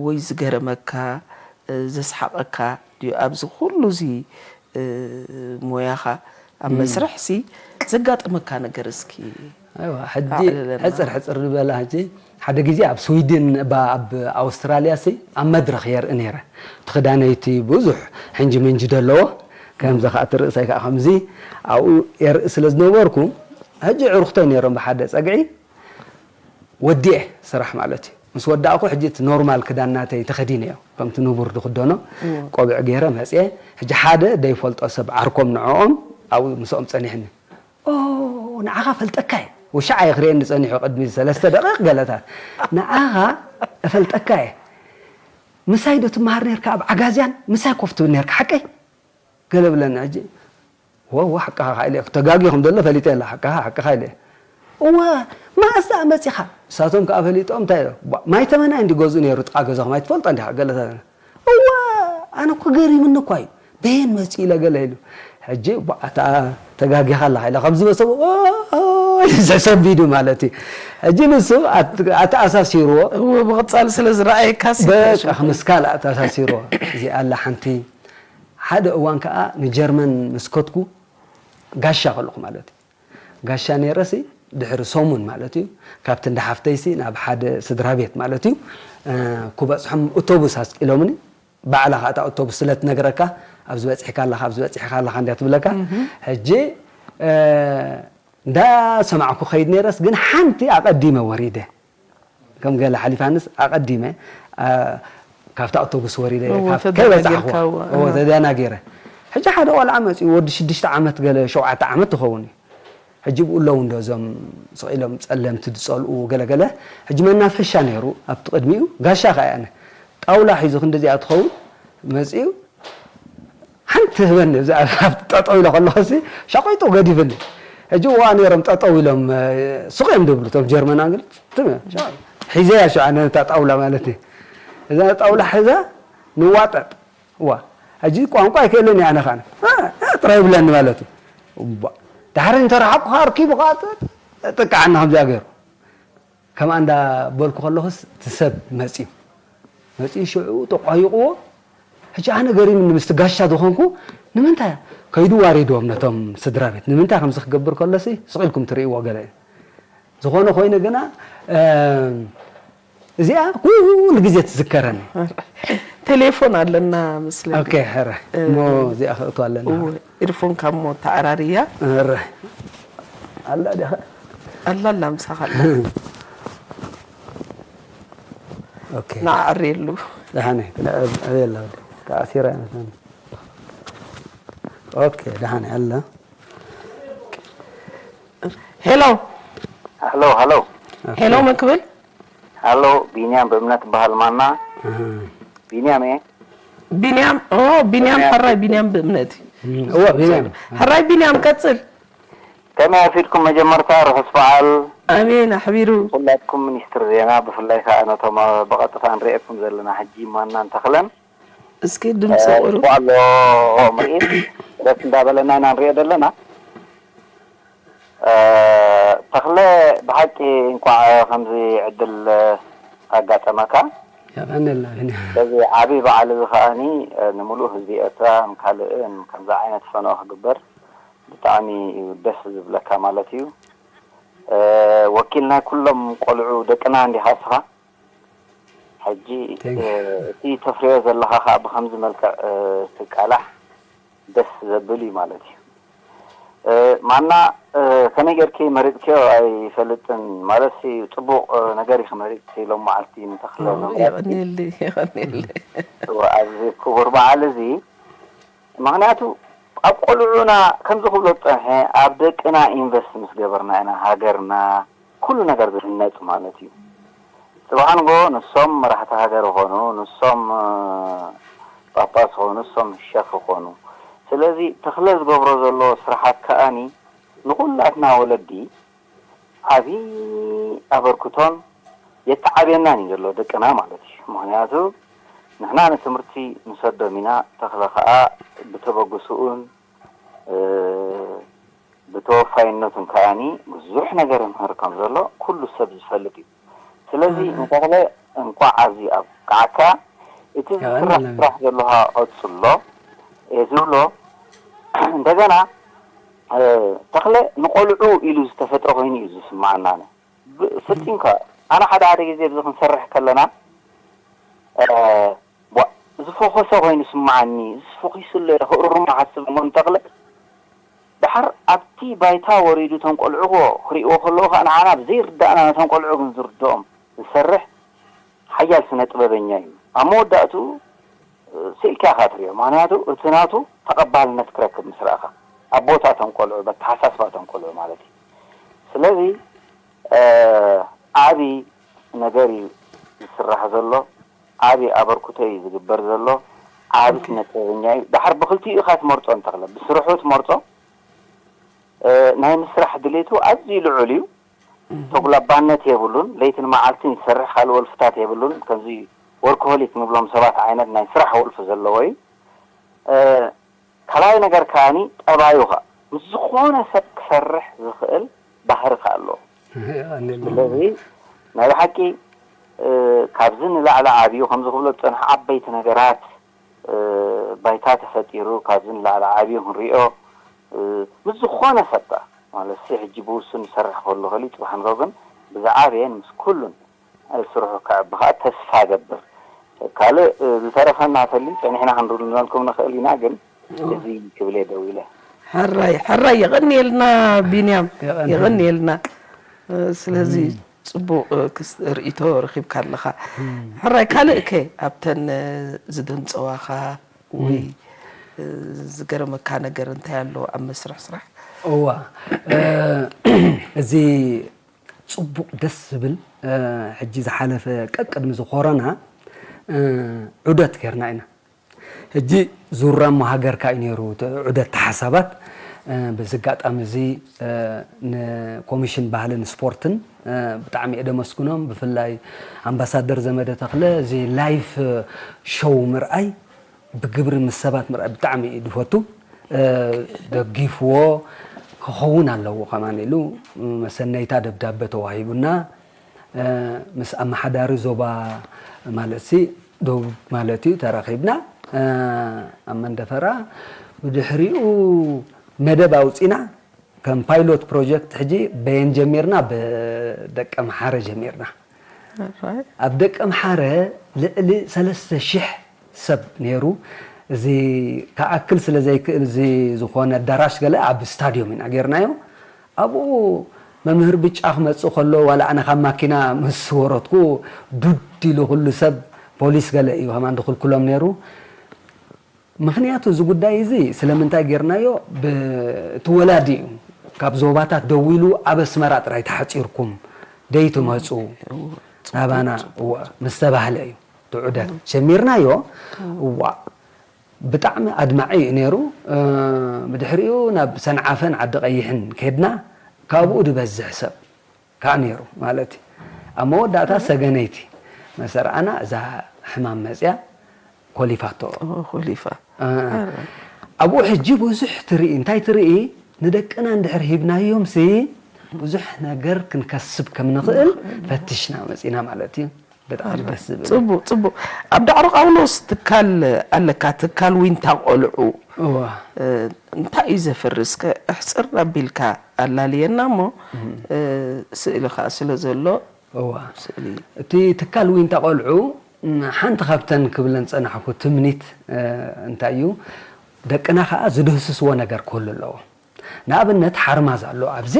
ወይ ዝገረመካ፣ እ፣ ዘስሓቐካ ድዩ? ኣብዚ ኩሉ እዚ፣ እ፣ ሞያኻ ኣብ እም። መስርሕሲ ዘጋጠመካ ነገር እስኪ ኣይዋ፣ ሕጂ ኣዕልለና። ሕጽር ሕጽር ዝበላ ሕጂ ሓደ ግዜ ኣብ ስዊድን፣ ባ-፣ ኣብ ኣውስትራልያ ሲ ኣብ መድረኽ የርኢ ነይረ። እቲ ክዳነይቲ ብዙሕ ሕንጂ ምንጂ ደለዎ፣ ከምዚ ኸኣ እቲ ርእሰይ ከኣ ከምዚ ኣብኡ የርኢ ስለ ዝነበርኩ፣ ሕጂ ዕሩኽተይ ነይሮም ብሓደ ጸግዒ፣ ወዲኤ ስራሕ ማለት እዩ። ምስ ወዳእኩ ሕጂ እቲ ኖርማል ክዳን ናተይ ተኸዲነ እዮ። ከምቲ ንቡር ዝኽደኖ እዎ። ቆቢዕ ገይረ መጽየ። ሕጂ ሓደ ዘይፈልጦ ሰብ ዓርኮም ንዕኦም ኣብኡ ምስኦም ጸኒሕኒ። "ኦ፣ ንዓኻ ፈልጠካ እየ። ውሻዕ እየ ክርእየኒ ጸኒሑ ቅድሚ ሰለስተ ደቂቕ ገለታት። ንዓኻ እፈልጠካ እየ። ምሳይ ዶ ትመሃር ነርካ ኣብ ዓጋዝያን? ምሳይ ኮፍ ትብል ነርካ፣ ሓቀይ?" ገለ ብለኒ። ሕጂ፣ "ወ፣ ወ፣ ሓቅኻ ኢለ፣ ተጋጊኹም ዘሎ ፈሊጠ የለ፣ ሓቅኻ፣ ሓቅኻ" ኢለ። "እወ፣ መኣስ ደኣ መጺኻ?" እሳቶም ከኣ ፈሊጦም፣ እንታይ ኢሎም? "ቧ፣ ማይ ተመናይ እንዲ ገዝኡ ነይሩ፣ ጥቓ ገዛኹም ኣይትፈልጦ እንዲኻ?" ገለ ተበለ። "እወ፣ ኣነ እኮ ገሪምኒ እኳ እዩ፣ በየን መጺኡ?" ኢለ ገለ ኢሉ። ሕጂ፣ ቧ፣ ኣታ ተጋጊኻ ኣለኻ ኢለ፣ ከምዚ በሰቡ፣ ኦ፣ ኦ፣ ኢሉ ሰቢዱ ማለት እዩ። ሕጂ ንሱ ኣት-፣ ኣተኣሳሲርዎ። እወ፣ ብቐጻሊ ስለ ዝረኣየካ ሲ-፣ በቃ፣ ምስ ካልእ ኣተኣሳሲርዎ። እዚኣ ኣላ ሓንቲ። ሓደ እዋን ከኣ ንጀርመን ምስ ከድኩ፣ ጋሻ ከለኹ ማለት እዩ። ጋሻ ነይረሲ ድሕሪ ሰሙን ማለት እዩ፣ ካብቲ እንዳ ሓፍተይሲ ናብ ሓደ ስድራ ቤት ማለት እዩ፣ እ፣ ክበጽሖም ኣውቶቡስ ኣስቂሎምኒ። ባዕላ ከኣ እታ ኣውቶቡስ ስለ ትነግረካ፣ "ኣብዚ በጺሕካ ኣለኻ፣ ኣብዚ በጺሕካ ኣለኻ" እንድያ ትብለካ። እህ። ሕጂ፣ እ፣ እንዳ ሰማዕኩ ከይድ ነይረስ፣ ግን ሓንቲ ኣቐዲመ ወሪደ። ከም ገለ ሓሊፋንስ ኣቐዲመ፣ ኣ፣ ካብታ ኣውቶቡስ ወሪደ፣ እዎ፣ ካብ፣ ከይበጻሕኩ፣ ተደናጊርካ፣ እዎ፣ እዎ፣ ኣሃ። ተደናጊረ። ሕጂ ሓደ ቆልዓ መጺኡ፣ ወዲ ሽዱሽተ ዓመት ገለ፣ ሸውዓተ ዓመት ትኸውን እዩ። ሕጂ ብኡ ኣለዉ እንዶ እዞም ስቕ ኢሎም ጸለምቲ ዝጸልኡ ገለ ገለ። ሕጂ መናፈሻ ነይሩ ኣብቲ ቅድሚኡ፣ ጋሻ ከኣ እየ ኣነ። ጣውላ ሒዙ ክንድዚኣ ትኸውን መጺኡ፣ ሓንቲ ህበኒ፣ እዛ ኣብ ጠጠው ኢለ ከለኹሲ ሸቂጡ ገዲፍኒ። ሕጂ እዋ ነይሮም ጠጠው ኢሎም፣ እ፣ ሱቕ እዮም ዝብሉ እቶም ጀርመናውያን፣ ግን ትም-፣ ሒዘያ ሽዑ ኣነ ነታ ጣውላ ማለት እዩ። እዛ ጣውላ ሒዛ ንዋጠጥ። እዋ፣ ሕጂ ቋንቋ ኣይክእልን እየ ኣነ ኸኣ። እ፣ እ፣ ጥራይ ይብለኒ ማለት እዩ። እዋ፣ ድሓር እንተረሓቑ ኸኣ ኣርኪቡ ኸኣ ጥ-፣ ጥቃዓና ከምዚኣ ገይሩ። ከምኣ እንዳ በልኩ ከለኹስ እቲ ሰብ መጺኡ። መጺኡ ሽዑ ተቋይቕዎ። ሕጂ ኣነ ገሪምኒ ምስቲ ጋሻ ዝኾንኩ፣ ንምንታይ ከይዱ ዋሪድዎም ነቶም ስድራ ቤት? ንምንታይ ከምዚ ክገብር ከሎሲ ስቕ ኢልኩም ትርእይዎ ገለ እዩ። ዝኾነ ኮይኑ ግና፣ እ፣ እዚኣ ኩሉ ግዜ ትዝከረኒ። ቴሌፎን ኣለና መስለኒ። ኦኬ፣ ሕረ። እ፣ እሞ እዚኣ ከእቱ ኣለና። እወ፣ ኢርፎንካ እሞ ተዓራርያ። ሕረ። ኣላ ዲኻ? ኣላ፣ ኣላ፣ ምሳኻ ኣላ። ኦኬ። ንዓርየሉ። ደሓነ፣ ክነዕርየላ ወዲ። ተኣሲራ እያ መስለኒ። ኦኬ፣ ደሓነ፣ ኣላ። ሄሎ። ሃሎ፣ ሃሎ። ኦኬ። ሄሎ፣ መን ክብል? ሃሎ፣ ቢንያም ብእምነት እበሃል ማና። ኣሃ። ቢንያም እየ። ቢንያም፣ ኦ፣ ቢንያም ቢንያም። ሕራይ ቢንያም ብእምነት እዩ። እም፣ እወ፣ ቢንያም። ሕራይ ቢንያም፣ ቀጽል። ከመይ ኣርፊድኩም? መጀመርታ ርሑስ በዓል። ኣሜን፣ ኣሕቢሩ። ኩላትኩም ሚኒስትር ዜና፣ ብፍላይ ከኣ ነቶም፣ እ፣ ብቐጥታ ንርእየኩም ዘለና ሕጂ ማናን ተኽለን። እስኪ ድምፂ እ፣ ቁሩብ። ጽቡቕ ኣሎ ምርኢት። ደስ እንዳበለና ኢና ንርእዮ ዘለና። እ፣ ተኽለ፣ ብሓቂ እንኳዕ ከምዚ ዕድል ኣጋጠመካ። የቐንየልና፣ ቢንያም። በዚ ዓቢ በዓል እዚ ከኣኒ፣ እ፣ ንምሉእ ህዝቢ ኤርትራ፣ ንካልእን ከምዚ ዓይነት ፈነወ ክግበር ብጣዕሚ እዩ ደስ ዝብለካ ማለት እዩ። እ፣ ወኪል ናይ ኩሎም ቆልዑ ደቅና እንዲኻ እስኻ። ሕጂ፣ Thank you። እ፣ እቲ ተፍርዮ ዘለኻ ኸኣ ብኸምዚ መልክዕ፣ እ፣ ትቃላሕ ደስ ዘብል እዩ ማለት እዩ። እ፣ ማና፣ እ፣ ከመይ ጌርኪ መሪጽክዮ ኣይፈልጥን። ማለትሲ ጽቡቕ፣ እ፣ ነገር ኢኺ መሪጽኪ ሎም መዓልቲ ንተኽለ ኦ፣ መምረጽኪ። የቐንየለይ፣ የቐንየለይ። እወ፣ ኣብዚ ክቡር በዓል እዚ፣ ምኽንያቱ ኣብ ቆልዑና ከምዚ ክብሎ ዝጸንሐ፣ ኣብ ደቅና ኢንቨስት ምስ ገበርና ኢና ሃገርና ኩሉ ነገር ዝህነጽ ማለት እዩ። ጽባሕ ንጎ ንሶም መራሕቲ ሃገር ይኾኑ፣ ንሶም፣ እ፣ ጳጳስ ይኾኑ፣ ንሶም ሸኽ ይኾኑ። ስለዚ ተኽለ ዝገብሮ ዘሎ ስራሓት ከኣኒ ንኹላትና ወለዲ ዓብዪ ኣበርክቶን የተዓብየናን እዩ ዘሎ ደቅና ማለት እዩ። ምኽንያቱ ንሕና ንትምህርቲ ንሰዶም ኢና፣ ተኽለ ከኣ ብተበግስኡን ብተወፋይነቱን ከኣኒ ብዙሕ ነገር ይምህር ከም ዘሎ ኩሉ ሰብ ዝፈልጥ እዩ። ስለዚ ንተኽለ እንኳዕ ኣብዚ ኣብቃዓካ። እቲ ዝስራሕ ስራሕ ዘለኻ ቀጽሎ እየ ዝብሎ። እንደገና ተኽለ ንቆልዑ ኢሉ ዝተፈጥረ ኮይኑ እዩ ዝስምዓና። ፈጺምካ ኣነ ሓደ ሓደ ግዜ ኣብዚ ክንሰርሕ ከለና ዝፈኾሰ ኮይኑ ስምዓኒ፣ ዝፈኺሱ ኣሎ ኢለ ክእርሞ ሓስብ እሞ ንተኽለ ድሓር ኣብቲ ባይታ ወሪዱ እቶም ቆልዑ ክሪእዎ ከለዉ ከዓ ንዓና ብዘይርዳእና ነቶም ቆልዑ ግን ዝርድኦም ዝሰርሕ ሓያል ስነ ጥበበኛ እዩ። ኣብ መወዳእትኡ ስኢልካ ኢኻ ትሪኦ። ምኽንያቱ እቲ ናቱ ተቐባልነት ክረክብ ምስ ረኣኻ ኣብ ቦታ እቶም ቆልዑ፣ በተሓሳስባ እቶም ቆልዑ ማለት እዩ። ስለዚ ዓቢ ነገር እዩ ዝስራሕ ዘሎ። ዓቢ ኣበርክቶ እዩ ዝግበር ዘሎ። ዓቢ ስነ ጥበበኛ እዩ። ድሓር ብኽልቲኡ ኢኻ ትመርጾ ንተኽለ። ብስርሑ ትመርጾ። ናይ ምስራሕ ድሌቱ ኣዝዩ ልዑል እዩ። ተጉላባነት የብሉን። ለይትን መዓልትን ይሰርሕ፣ ካልእ ወልፍታት የብሉን። ከምዚ ወርክሆሊክ ንብሎም ሰባት ዓይነት ናይ ስራሕ ወልፊ ዘለዎ እዩ። ካልኣይ ነገር ከኣኒ ጠባዩ ኸኣ ምስ ዝኾነ ሰብ ክሰርሕ ዝኽእል ባህሪ ከኣ ኣለዎ። ስለዚ ናይ ብሓቂ ካብዚ ንላዕሊ ዓብዩ ከምዚ ክብሎ ዝጸንሐ ዓበይቲ ነገራት ባይታ ተፈጢሩ ካብዚ ንላዕሊ ዓብዩ ክንሪኦ ምስ ዝኾነ ሰብ ከኣ ማለት ሕጂ ብውሱን ይሰርሕ ከሎ ከሊ ጽባሕ ንሮ ግን ብዝዓበየን ምስ ኩሉን ስርሑ ከዕቢ ከዓ ተስፋ ገብር። ካልእ ዝተረፈና ተሊ ጸኒሕና ክንርልመልኩም ንኽእል ኢና፣ ግን እዚ ክብል እየ ደው ኢለ። ሕራይ ሕራይ፣ የቐንየልና ቢንያም፣ የቐንየልና። ስለዚ ጽቡቕ ክስ- ርእይቶ ረኺብካ ኣለኻ። ሕራይ ካልእ ከ ኣብተን ዝደንጸዋኻ ወይ ዝገረመካ ነገር እንታይ ኣሎ ኣብ መስርሕ ስራሕ? እዋ፣ እዚ ጽቡቕ ደስ ዝብል፣ ሕጂ ዝሓለፈ ቀቅድሚ እዚ ኮሮና ዑደት ጌርና ኢና። ሕጂ ዙራ እሞ ሃገርካ እዩ ነይሩ እቲ ዑደት ተሓሳባት። በዚ ኣጋጣሚ እዚ ንኮሚሽን ባህልን ስፖርትን ብጣዕሚ እየ ደመስግኖም። ብፍላይ ኣምባሳደር ዘመደ ተኽለ እዚ ላይፍ ሾው ምርኣይ ብግብሪ ምስ ሰባት ምርኣይ ብጣዕሚ እዩ ዝፈቱ። ደጊፍዎ ክኸውን ኣለዎ ከማን ኢሉ መሰነይታ ደብዳበ ተዋሂቡና። ምስ ኣመሓዳሪ ዞባ ማለትሲ ደቡብ ማለት እዩ ተራኺብና ኣብ መንደፈራ። ብድሕሪኡ መደብ ኣውፂና ከም ፓይሎት ፕሮጀክት ሕጂ በየን ጀሚርና? ብደቀምሓረ ጀሚርና። ኣብ ደቀምሓረ ልዕሊ ሰለስተ ሽሕ ሰብ ነይሩ። እዚ ክኣክል ስለ ዘይክእል እዚ ዝኾነ ኣዳራሽ ገለ ኣብ ስታድዮም ኢና ጌርናዮ። ኣብኡ መምህር ብጫ ክመጽእ ከሎ ዋላ ኣነ ካብ ማኪና ምስ ወረድኩ ዱድ ኢሉ ኩሉ ሰብ ፖሊስ ገለ እዩ ከማን ድኽልክሎም ነይሩ። ምኽንያቱ እዚ ጉዳይ እዚ ስለምንታይ ጌርናዮ? እቲ ወላዲ እዩ ካብ ዞባታት ደዊሉ ኣብ ኣስመራ ጥራይ ተሓጺርኩም ደይትመጹ ናባና እወ ምስ ተባህለ እዩ እቲ ዑደት ጀሚርናዮ። እዋ ብጣዕሚ ኣድማዒ እዩ ነይሩ። ብድሕሪኡ ናብ ሰንዓፈን ዓዲ ቀይሕን ከድና ካብኡ ዝበዝሕ ሰብ ከዓ ነይሩ ማለት እዩ። ኣብ መወዳእታ ሰገነይቲ መሰርኣና እዛ ሕማም መፅያ ኮሊፋቶ። ኮሊፋ። ኣብኡ ሕጂ ብዙሕ ትርኢ። እንታይ ትርኢ? ንደቅና እንድሕር ሂብናዮምሲ ብዙሕ ነገር ክንከስብ ከም ንኽእል ፈቲሽና መፂና ማለት እዩ። ብጣዕሚ ደስ ዝብል። ጽቡቕ፣ ጽቡቕ። ኣብ ዳዕሮ ጳውሎስ ትካል ኣለካ፣ ትካል ዊንታ ቆልዑ። እዋ። እ፣ እንታይ እዩ ዘፍሪ? እስከ ኣሕጽር ኣቢልካ ኣላልየና እሞ፣ እ፣ ስእሊ ከኣ ስለ ዘሎ፣ እዋ። ስእሊ። እቲ ትካል ዊንታ ቆልዑ፣ ም፣ ሓንቲ ካብተን ክብለን ጸናሕኩ ትምኒት፣ እ፣ እንታይ እዩ? ደቅና ከኣ ዝድህስስዎ ነገር ክህሉ ኣለዎ። ንኣብነት ሓርማዝ ኣሎ ኣብዚ።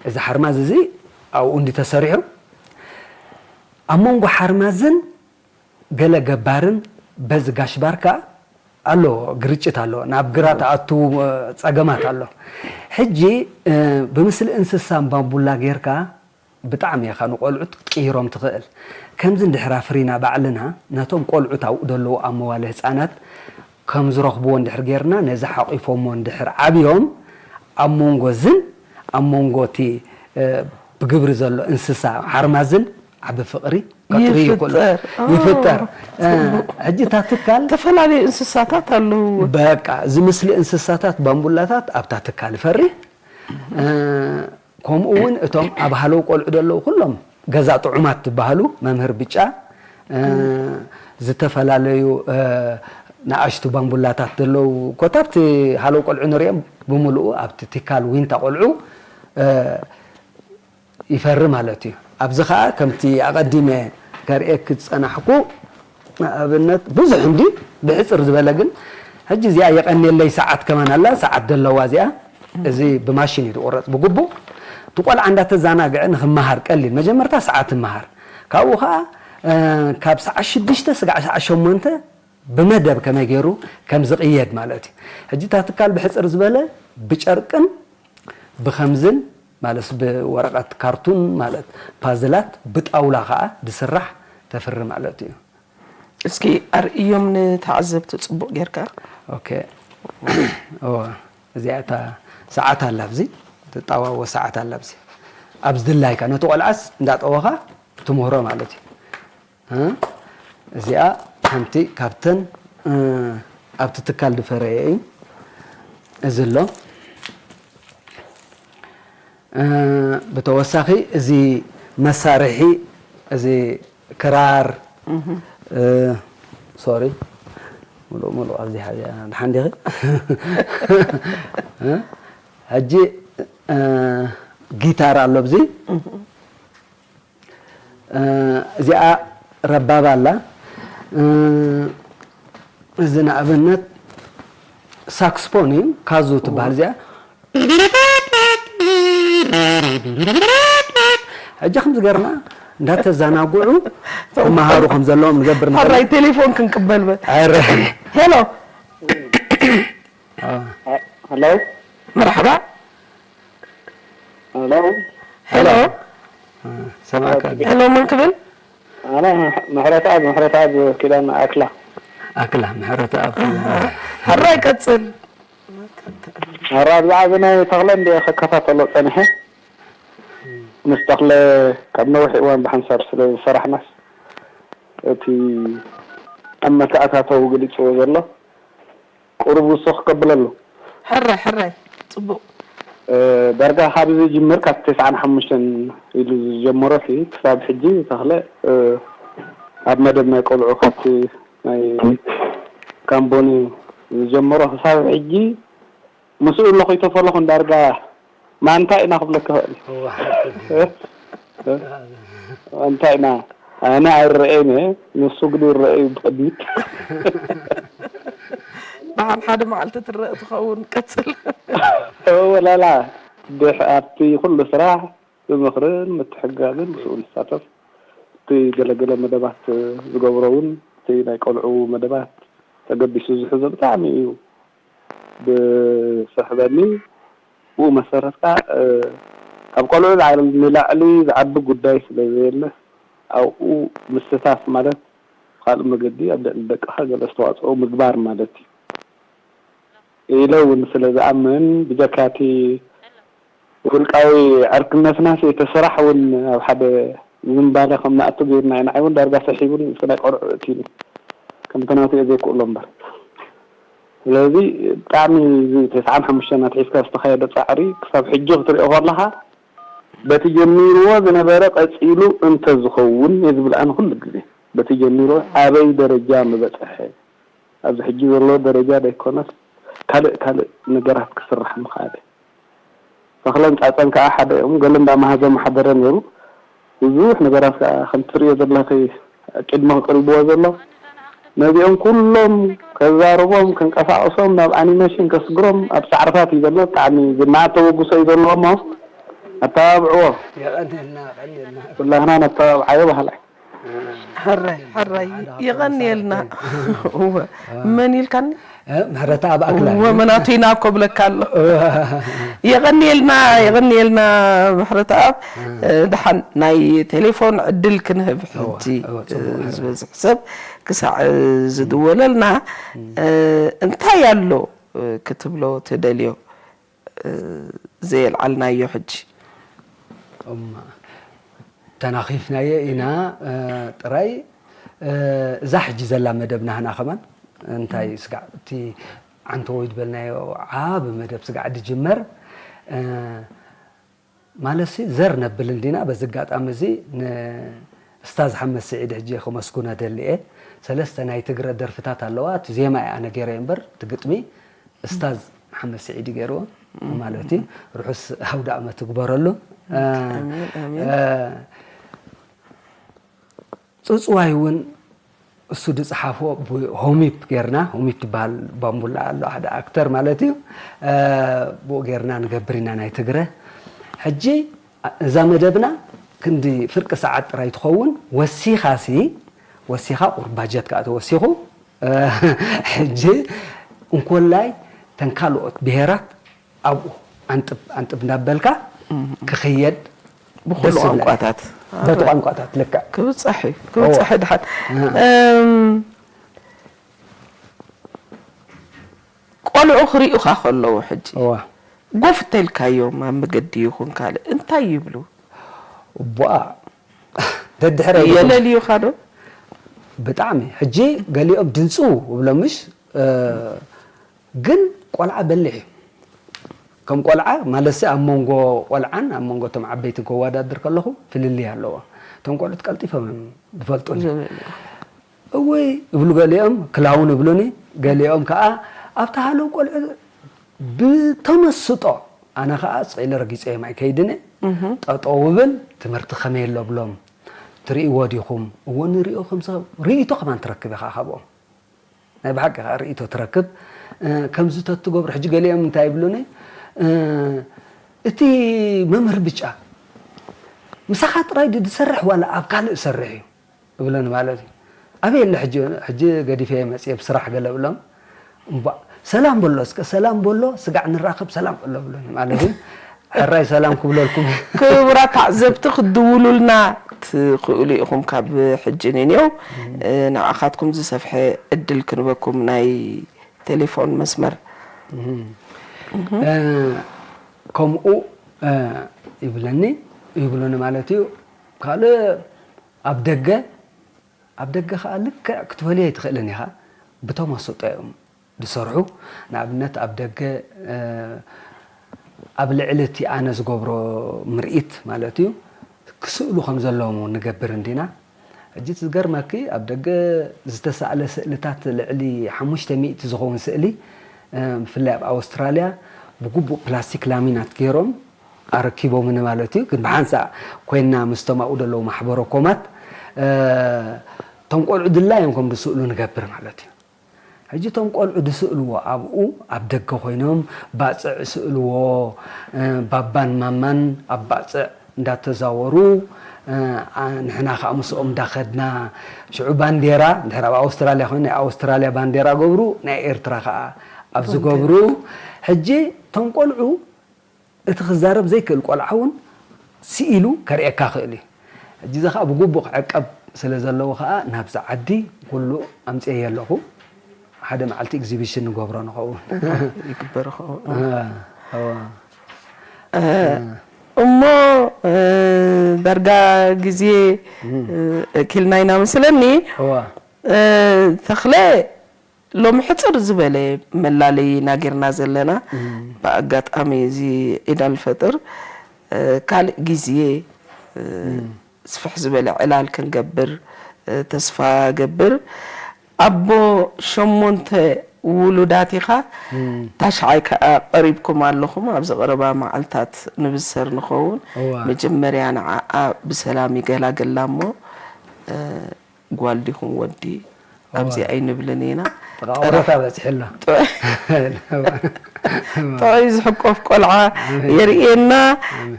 እዚ ሓርማዝ እዚ ኣብኡ እንዲ ተሰሪሑ፣ ኣብ መንጎ ሓርማዝን ገለ ገባርን በዚ ጋሽ ባርካ ኣሎ፣ ግርጭት ኣሎ፣ ናብ ግራ ትኣትዉ፣ እ፣ ጸገማት ኣሎ። ሕጂ፣ እ፣ ብምስሊ እንስሳ ባምቡላ ጌርካ ብጣዕሚ ኢኻ ንቆልዑት ክትቅይሮም ትኽእል። ከምዚ እንድሕር ኣፍሪና ባዕልና ነቶም ቆልዑት ኣብኡ ዘለዉ ኣብ መዋለ ህጻናት ከም ዝረኽብዎ እንድሕር ጌርና፣ ነዚ ሓቒፎሞ እንድሕር ዓብዮም፣ ኣብ መንጎ ዝን ኣብ መንጎ እቲ፣ እ፣ ብግብሪ ዘሎ እንስሳ ሓርማዝን ዓቢ ፍቕሪ ከጥሪ ይኽእሉ። ይፍጠር። ኦ፣ ይፍጠር። እ፣ ጽቡቕ። ሕጂ እታ ትካል ዝተፈላለዩ እንስሳታት ኣለውዎ። በቃ፣ እዚ ምስሊ እንስሳታት ባምቡላታት ኣብታ ትካል ይፈሪ። እ፣ ከምኡ እውን እቶም ኣብ ሃለው ቆልዑ ዘለዉ ኩሎም ገዛ ጥዑማት ዝበሃሉ መምህር ብጫ፣ እ፣ ዝተፈላለዩ፣ እ፣ ንኣሽቱ ባምቡላታት ዘለዉ ኮታብቲ ሃለው ቆልዑ ንሪኦም ብምሉኡ ኣብቲ ትካል ዊንታ ቆልዑ፣ እ፣ ይፈሪ ማለት እዩ። ኣብዚ ኸኣ ከምቲ ኣቐዲመ ከርእየኪ ዝጸናሕኩ ኣብነት ብዙሕ እንዲ ብሕጽር ዝበለ ግን፣ ሕጂ እዚኣ የቐንየለይ ሰዓት ከማን ኣላ፣ ሰዓት ደለዋ እዚኣ። እዚ ብማሽን እዩ ዝቑረጽ ብግቡእ። እቲ ቆልዓ እንዳተዘናግዐ ንኽመሃር ቀሊል። መጀመርታ ሰዓት ይመሃር። ካብኡ ኸኣ፣ እ፣ ካብ ሰዓት ሽዱሽተ ስጋዕ ሰዓት ሸሞንተ ብመደብ ከመይ ገይሩ ከም ዝቕየድ ማለት እዩ። ሕጂ እታ ትካል ብሕጽር ዝበለ ብጨርቅን ብኸምዝን ማለት ብወረቐት ካርቱን ማለት ፓዝላት ብጣውላ ኸኣ ዝስራሕ ተፍሪ ማለት እዩ። እስኪ ኣርእዮም ንተዓዘብቲ ጽቡቕ ጌርካ። ኦኬ። እወ፣ እዚኣ እታ ሰዓት ኣላ ኣብዚ፣ ትጣዋወ ሰዓት ኣላ ኣብዚ። ኣብ ዝድላይካ ነቲ ቆልዓስ እንዳጠወኻ ትምህሮ ማለት እዩ። እ? እዚኣ ሓንቲ ካብተን፣ እ፣ ኣብቲ ትካል ዝፈረየ እዩ። እዚ ኣሎ። እ፣ ብተወሳኺ እዚ መሳርሒ፣ እዚ ክራር፣ እ፣ ሶሪ፣ ሙሉእ ሙሉእ ኣብዚ ሓዚኣ፣ ደሓን ዲኺ? እ፣ ሕጂ፣ እ፣ ጊታር ኣሎ ኣብዚ። እ፣ እዚኣ ረባብ ኣላ። እ፣ እዚ ንኣብነት ሳክስፎን እዩ፣ ካዙ ትበሃል እዚኣ። ሕጂ ከምዚ ገርና እንዳተዘናግዑ ክመሃሩ ከም ዘለዎም ንገብር ንኽእል። ሕራይ ቴሌፎን ክንቅበል በ-፣ ኧረ። ሄሎ። አ። ሄሎ። መርሓባ። ሄሎ። ሄሎ። አ፣ ሰማዕካ። ሄሎ፣ መን ክብል? ኣነ ምሕረተኣብ፣ ምሕረተኣብ ኪዳነ ኣክላ። ኣክላ፣ ምሕረተኣብ። ሕራይ ቀጽል። ኧረ፣ ብዛዕባ ናይ ተኽለ እንድየ ክከታተሎ ጸኒሐ። ምስ ተኽለ ካብ ነዊሕ እዋን ብሓንሳብ ስለ ዝሰራሕናስ፣ እቲ ኣብ መተኣታተዊ ገሊጽዎ ዘሎ፣ ቁሩብ ውስኽ ከብለሉ። ሕራይ፣ ሕራይ፣ ጽቡቕ። እ፣ ዳርጋ ካብ ዝጅምር፣ ካብ ተስዓን ሓሙሽተን ኢሉ ዝጀመሮ ሲ፣ ክሳብ ሕጂ ተኽለ፣ እ፣ ኣብ መደብ ናይ ቆልዑ ካብቲ ናይ ካምቦኒ ዝጀመሮ ክሳብ ሕጂ ምስኡ ኣለኹ ይተፈለኹ ዳርጋ ማንታ ኢና ክብለካ እኽእል። እዋ። እ? እ? ማንታ ኢና። ኣነ ኣይረኣይን እየ፣ ንሱ ግን ይረአ እዩ ብቕድሚት። ደሓን ሓደ መዓልቲ ትረአ ትኸውን። ቀጽል። እወ፣ ላላ፣ ድሕ-፣ ኣብቲ ኩሉ ስራሕ ብምኽርን ምትሕግጋዝን ምስኡ ንሳተፍ። እቲ ገለገለ መደባት ዝገብሮ እውን፣ እቲ ናይ ቆልዑ መደባት ተገዲሱ ዝሕዞ ብጣዕሚ እዩ። ብስሕበኒ። ብኡ መሰረት ከኣ፣ እ፣ ካብ ቆልዑ ዝዓል-፣ ንላዕሊ ዝዓቢ ጉዳይ ስለ ዘየለ፣ ኣብኡ ምስታፍ ማለት ካልእ መገዲ ኣብ ልዕሊ ደቅኻ ገለ ኣስተዋጽኦ ምግባር ማለት እዩ ኢለ እውን ስለ ዝኣምን፣ ብጀካ እቲ ውልቃዊ ዕርክነትናስ፣ እቲ ስራሕ እውን ኣብ ሓደ ዝንባለ ከም ንኣቱ ገይሩና እዩ። ንዓይ እውን ዳርጋ ስሒቡኒ፣ ምስ ናይ ቆልዑ እእትዩኒ። ከምቲ ናቱ እየ ዘይክእሎ እምበር። ስለዚ ብጣዕሚ እዚ ተስዓን ሓሙሽተን ኣትሒዝካ ዝተኻየደ ጻዕሪ ክሳብ ሕጂ ክትሪኦ ከለኻ፣ በቲ ጀሚርዎ ዝነበረ ቀጺሉ እንተዝኸውን እየ ዝብል ኣነ ኩሉ ግዜ። በቲ ጀሚርዎ ኣበይ ደረጃ ምበጽሐ፣ ኣብዚ ሕጂ ዘሎ ደረጃ ዘይኮነስ ካልእ ካልእ ነገራት ክስራሕ ምኽኣለ። ተኽለን ጻጸን ከኣ ሓደ እዮም። ገለ እንዳ መሃዘ መሓደረ ነይሩ። ብዙሕ ነገራት ከኣ ከም ትርእዮ ዘለኺ ቅድሚ ክቅልብዎ ዘሎ። ነዚኦም ኩሎም ከዛርቦም፣ ከንቀሳቕሶም፣ ናብ ኣኒሜሽን ከስግሮም ኣብ ጻዕርታት እዩ ዘሎ። ብጣዕሚ ዝነኣድ ተበግሶ እዩ ዘለዎ እሞ ኣተባብዕዎ። የቐንየልና፣ የቐንየልና። ኩላህና ነተባብዓዮ በሃላይ። ሕራይ ሕራይ፣ የቐንየልና። እወ፣ መን ኢልካኒ? ምሕረተኣብ ኣክላ። እወ፣ መናቱ ኢና እኮ ብለካ ኣሎ። የቐንየልና፣ የቐንየልና። ምሕረተኣብ፣ ደሓን ናይ ቴሌፎን ዕድል ክንህብ ሕጂ፣ ዝበዝሕ ሰብ ክሳዕ ዝድወለልና፣ እንታይ ኣሎ ክትብሎ ትደልዮ? ዘየልዓልናዮ ሕጂ። ተናኺፍናዮ ኢና። ጥራይ እዛ ሕጂ ዘላ መደብ ናህና ከማን እንታይ ስጋዕ እቲ ዓንተወይ ዝበልናዮ ዓብ መደብ ስጋዕ ድጅመር ማለት ሲ ዘር ነብል እንዲና። በዚ ኣጋጣሚ እዚ ንእስታዝ ሓመድ ስዒድ ሕጂ ከመስግኖ ደሊ እየ። ሰለስተ ናይ ትግረ ደርፍታት ኣለዋ። እቲ ዜማ እየ ኣነ ገይረዮ እምበር እቲ ግጥሚ እስታዝ ሓመድ ስዒድ ገይርዎ ማለት እዩ። ርሑስ ኣውደ ኣመት ትግበረሉ። ጽጽዋይ እውን እሱ ዝጸሓፎ ብሆሚፕ ጌርና፣ ሆሚፕ ትበሃል ባምቡላ ኣሎ ሓደ ኣክተር ማለት እዩ። ብኡ ጌርና ንገብር ኢና ናይ ትግረ። ሕጂ እዛ መደብና ክንዲ ፍርቂ ሰዓት ጥራይ ትኸውን። ወሲኻሲ ወሲኻ ቁርባጀት ከዓ ተወሲኹ። ሕጂ እንኮላይ ተን ካልኦት ብሄራት ኣብኡ ኣንጥብ ኣንጥብ እንዳበልካ ክኽየድ ብኩሉ ቋንቋታት በቲ ቋንቋታት ልክዕ ክብፀሕ እዩ ክብፀሕ ድሓን እም፣ ቆልዑ ክሪኡኻ ከለዉ ሕጂ እዋ ጎፍ እንተልካዮም ኣብ መገዲ ይኹን ካልእ እንታይ ይብሉ? እቧ ደድሕረ የለልዩኻ ዶ? ብጣዕሚ ሕጂ ገሊኦም ድንፅው እብሎም ምሽ ግን ቆልዓ በሊሕ እዩ። ከም ቆልዓ ማለትሲ ኣብ መንጎ ቆልዓን ኣብ መንጎ እቶም ዓበይቲ ከወዳድር ከለኹ ፍልልይ ኣለዎ። እቶም ቆልዑት ቀልጢፎም እዮም ዝፈልጡኒ። እወይ እብሉ ገሊኦም ክላውን እብሉኒ፣ ገሊኦም ከዓ ኣብቲ ሃለው ቆልዑ ብተመስጦ ኣነ ከዓ ስቕ ኢለ ረጊፀዮም ኣይከይድን እየ። ጠጠው እብል ትምህርቲ ከመይ ኣሎ ብሎም ትርእይዎ ዲኹም? እዎ ንሪኦ ከምዚ ርእይቶ ከማን ትረክብ ኢኻ ካብኦም። ናይ ብሓቂ ከዓ ርእይቶ ትረክብ። ከምዚ ተትገብሩ ሕጂ ገሊኦም እንታይ ይብሉኒ እቲ መምህር ብጫ ምሳኻ ጥራይ ድሰርሕ ዋላ ኣብ ካልእ ሰርሕ እዩ እብለኒ ማለት እዩ። ኣበይ ኣለ ሕጂ ሕጂ ገዲፈ መፅየ ብስራሕ ገለ ብሎም እምባ ሰላም በሎ እስከ ሰላም በሎ ስጋዕ ንራኸብ ሰላም በሎ ብሎኒ ማለት እዩ። ሕራይ ሰላም ክብለልኩም። ክቡራት ተዓዘብቲ ክትድውሉልና ትኽእሉ ኢኹም ካብ ሕጂ ንንየው ንዓኻትኩም ዝሰፍሐ ዕድል ክንበኩም ናይ ቴሌፎን መስመር ከምኡ ይብለኒ ይብሉኒ ማለት እዩ። ካልእ ኣብ ደገ ኣብ ደገ ከዓ ልክዕ ክትፈልዮ ኣይትኽእልን ኢኻ። ብተመስጦ እዮም ዝሰርሑ። ንኣብነት ኣብ ደገ ኣብ ልዕሊ እቲ ኣነ ዝገብሮ ምርኢት ማለት እዩ ክስእሉ ከም ዘለዎም እውን ንገብር እንዲና። ሕጂ እቲ ዝገርመኪ ኣብ ደገ ዝተሳእለ ስእልታት ልዕሊ ሓሙሽተ ሚእቲ ዝኸውን ስእሊ ብፍላይ ኣብ ኣውስትራልያ ብግቡእ ፕላስቲክ ላሚናት ገይሮም ኣረኪቦምኒ ማለት እዩ። ግን ብሓንሳእ ኮይንና ምስቶም ኣብኡ ዘለዉ ማሕበረ ኮማት እቶም ቆልዑ ድላዮም ከም ዝስእሉ ንገብር ማለት እዩ። ሕጂ እቶም ቆልዑ ዝስእልዎ ኣብኡ ኣብ ደገ ኮይኖም ባፅዕ ይስእልዎ። ባባን ማማን ኣብ ባፅዕ እንዳተዛወሩ ንሕና ከዓ ምስኦም እንዳኸድና ሽዑ ባንዴራ እንድሕር ኣብ ኣውስትራልያ ኮይኑ ናይ ኣውስትራልያ ባንዴራ ገብሩ ናይ ኤርትራ ከዓ ኣብ ዝገብሩ ሕጂ እቶም ቆልዑ እቲ ክዛረብ ዘይክእል ቆልዓ እውን ስኢሉ ከርእየካ ክእል እዩ። ሕጂ እዚ ከዓ ብግቡእ ክዕቀብ ስለ ዘለዎ ከዓ ናብዚ ዓዲ ኩሉ ኣምፅኤ ኣለኹ። ሓደ መዓልቲ ኤግዚቢሽን ንገብሮ ንኸውን። ይግበር ኸ እሞ ዳርጋ ግዜ እኪልና ኢና መስለኒ። ተኽለ ሎሚ ሕጽር ዝበለ መላለይና ጌርና ዘለና ብኣጋጣሚ እዚ ዒድ ኣልፈጥር ካልእ ግዜ ስፍሕ ዝበለ ዕላል ክንገብር ተስፋ ገብር። ኣቦ ሸሞንተ ውሉዳት ኢኻ። ታሽዓይ ከኣ ቀሪብኩም ኣለኹም። ኣብዚ ቀረባ መዓልታት ንብሰር ንኸውን። መጀመርያ ንዓኣ ብሰላም ይገላግላ እሞ ጓል ዲኹም ወዲ? ኣብዚ ኣይንብልን ኢና። ጥቓ ወረታ በፂሑ ኣሎ። ጥዑይ ዝሕቆፍ ቆልዓ የርእየና።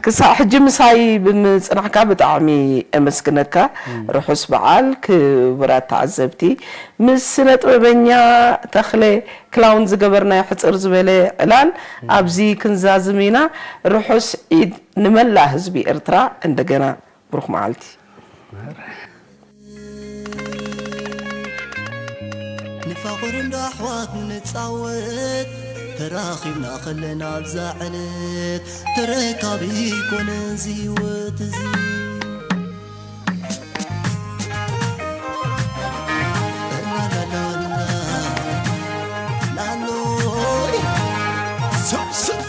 ክሳዕ ሕጂ ምሳይ ብምፅናሕካ ብጣዕሚ እመስግነካ። ርሑስ በዓል ክቡራት ተዓዘብቲ። ምስ ስነ ጥበበኛ ተኽለ ክላውን ዝገበርናዮ ሕፅር ዝበለ ዕላል ኣብዚ ክንዛዝም ኢና። ርሑስ ዒድ ንመላእ ህዝቢ ኤርትራ። እንደገና ብሩኽ መዓልቲ። ንፋቕር እንዶ ኣሕዋት ንጻወት ተራኺብና ኸለና ኣብዛ ዕለት ተረካቢ ይኮነን እዚ ህይወት እዚ ላላላላ ላሎይ ስብስብ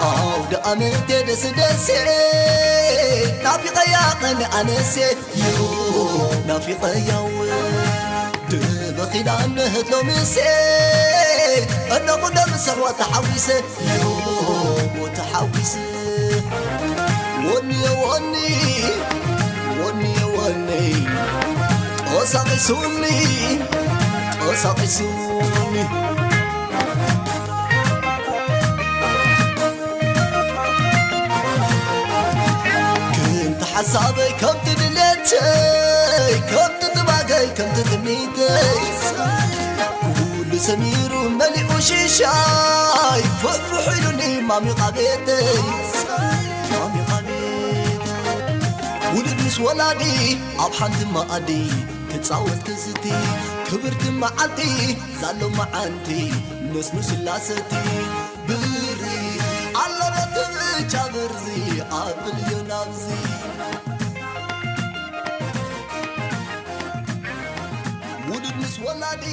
ኣውደ ኣመቴ ደስ ደሴ ናፊቐያ ቐን ኣነሴ ዩ ናፊቐያው ድበኺላ እነህት ሎምሴ እነኹ ደምሰዋ ተሓዊሰ ዩ ተሓዊሰ ወኒ ወኒ ወኒ ወኒ ቀሳቂሱኒ ቀሳቂሱኒ ከምቲ ሓሳበይ ከምቲ ድሌተይ ከምቲ ጥባገይ ከምቲ ትምኒተይ ኩሉ ሰሚሩ መሊኡ ሽሻይ ፍሕፍሕ ኢሉኒ ማሚቓ ቤተይ ማሚቓ ቤተይ ውሉድ ምስ ወላዲ ኣብ ሓንቲ መኣዲ ክጻወት ክዝቲ ክብርቲ መዓልቲ ዛሎ መዓንቲ ነስኑ ስላሰቲ ብሪ ኣለበት ብቻ ብርዚ ኣብልዮ ናብዚ ውሉድ ምስ ወላዲ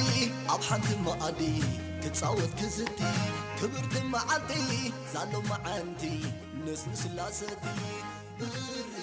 ኣብ ሓንቲ መኣዲ ክጻወት ክዝቲ ክብርቲ መዓልቲ ዛሎ መዓንቲ ነስኑ ስላሰቲ ብሪ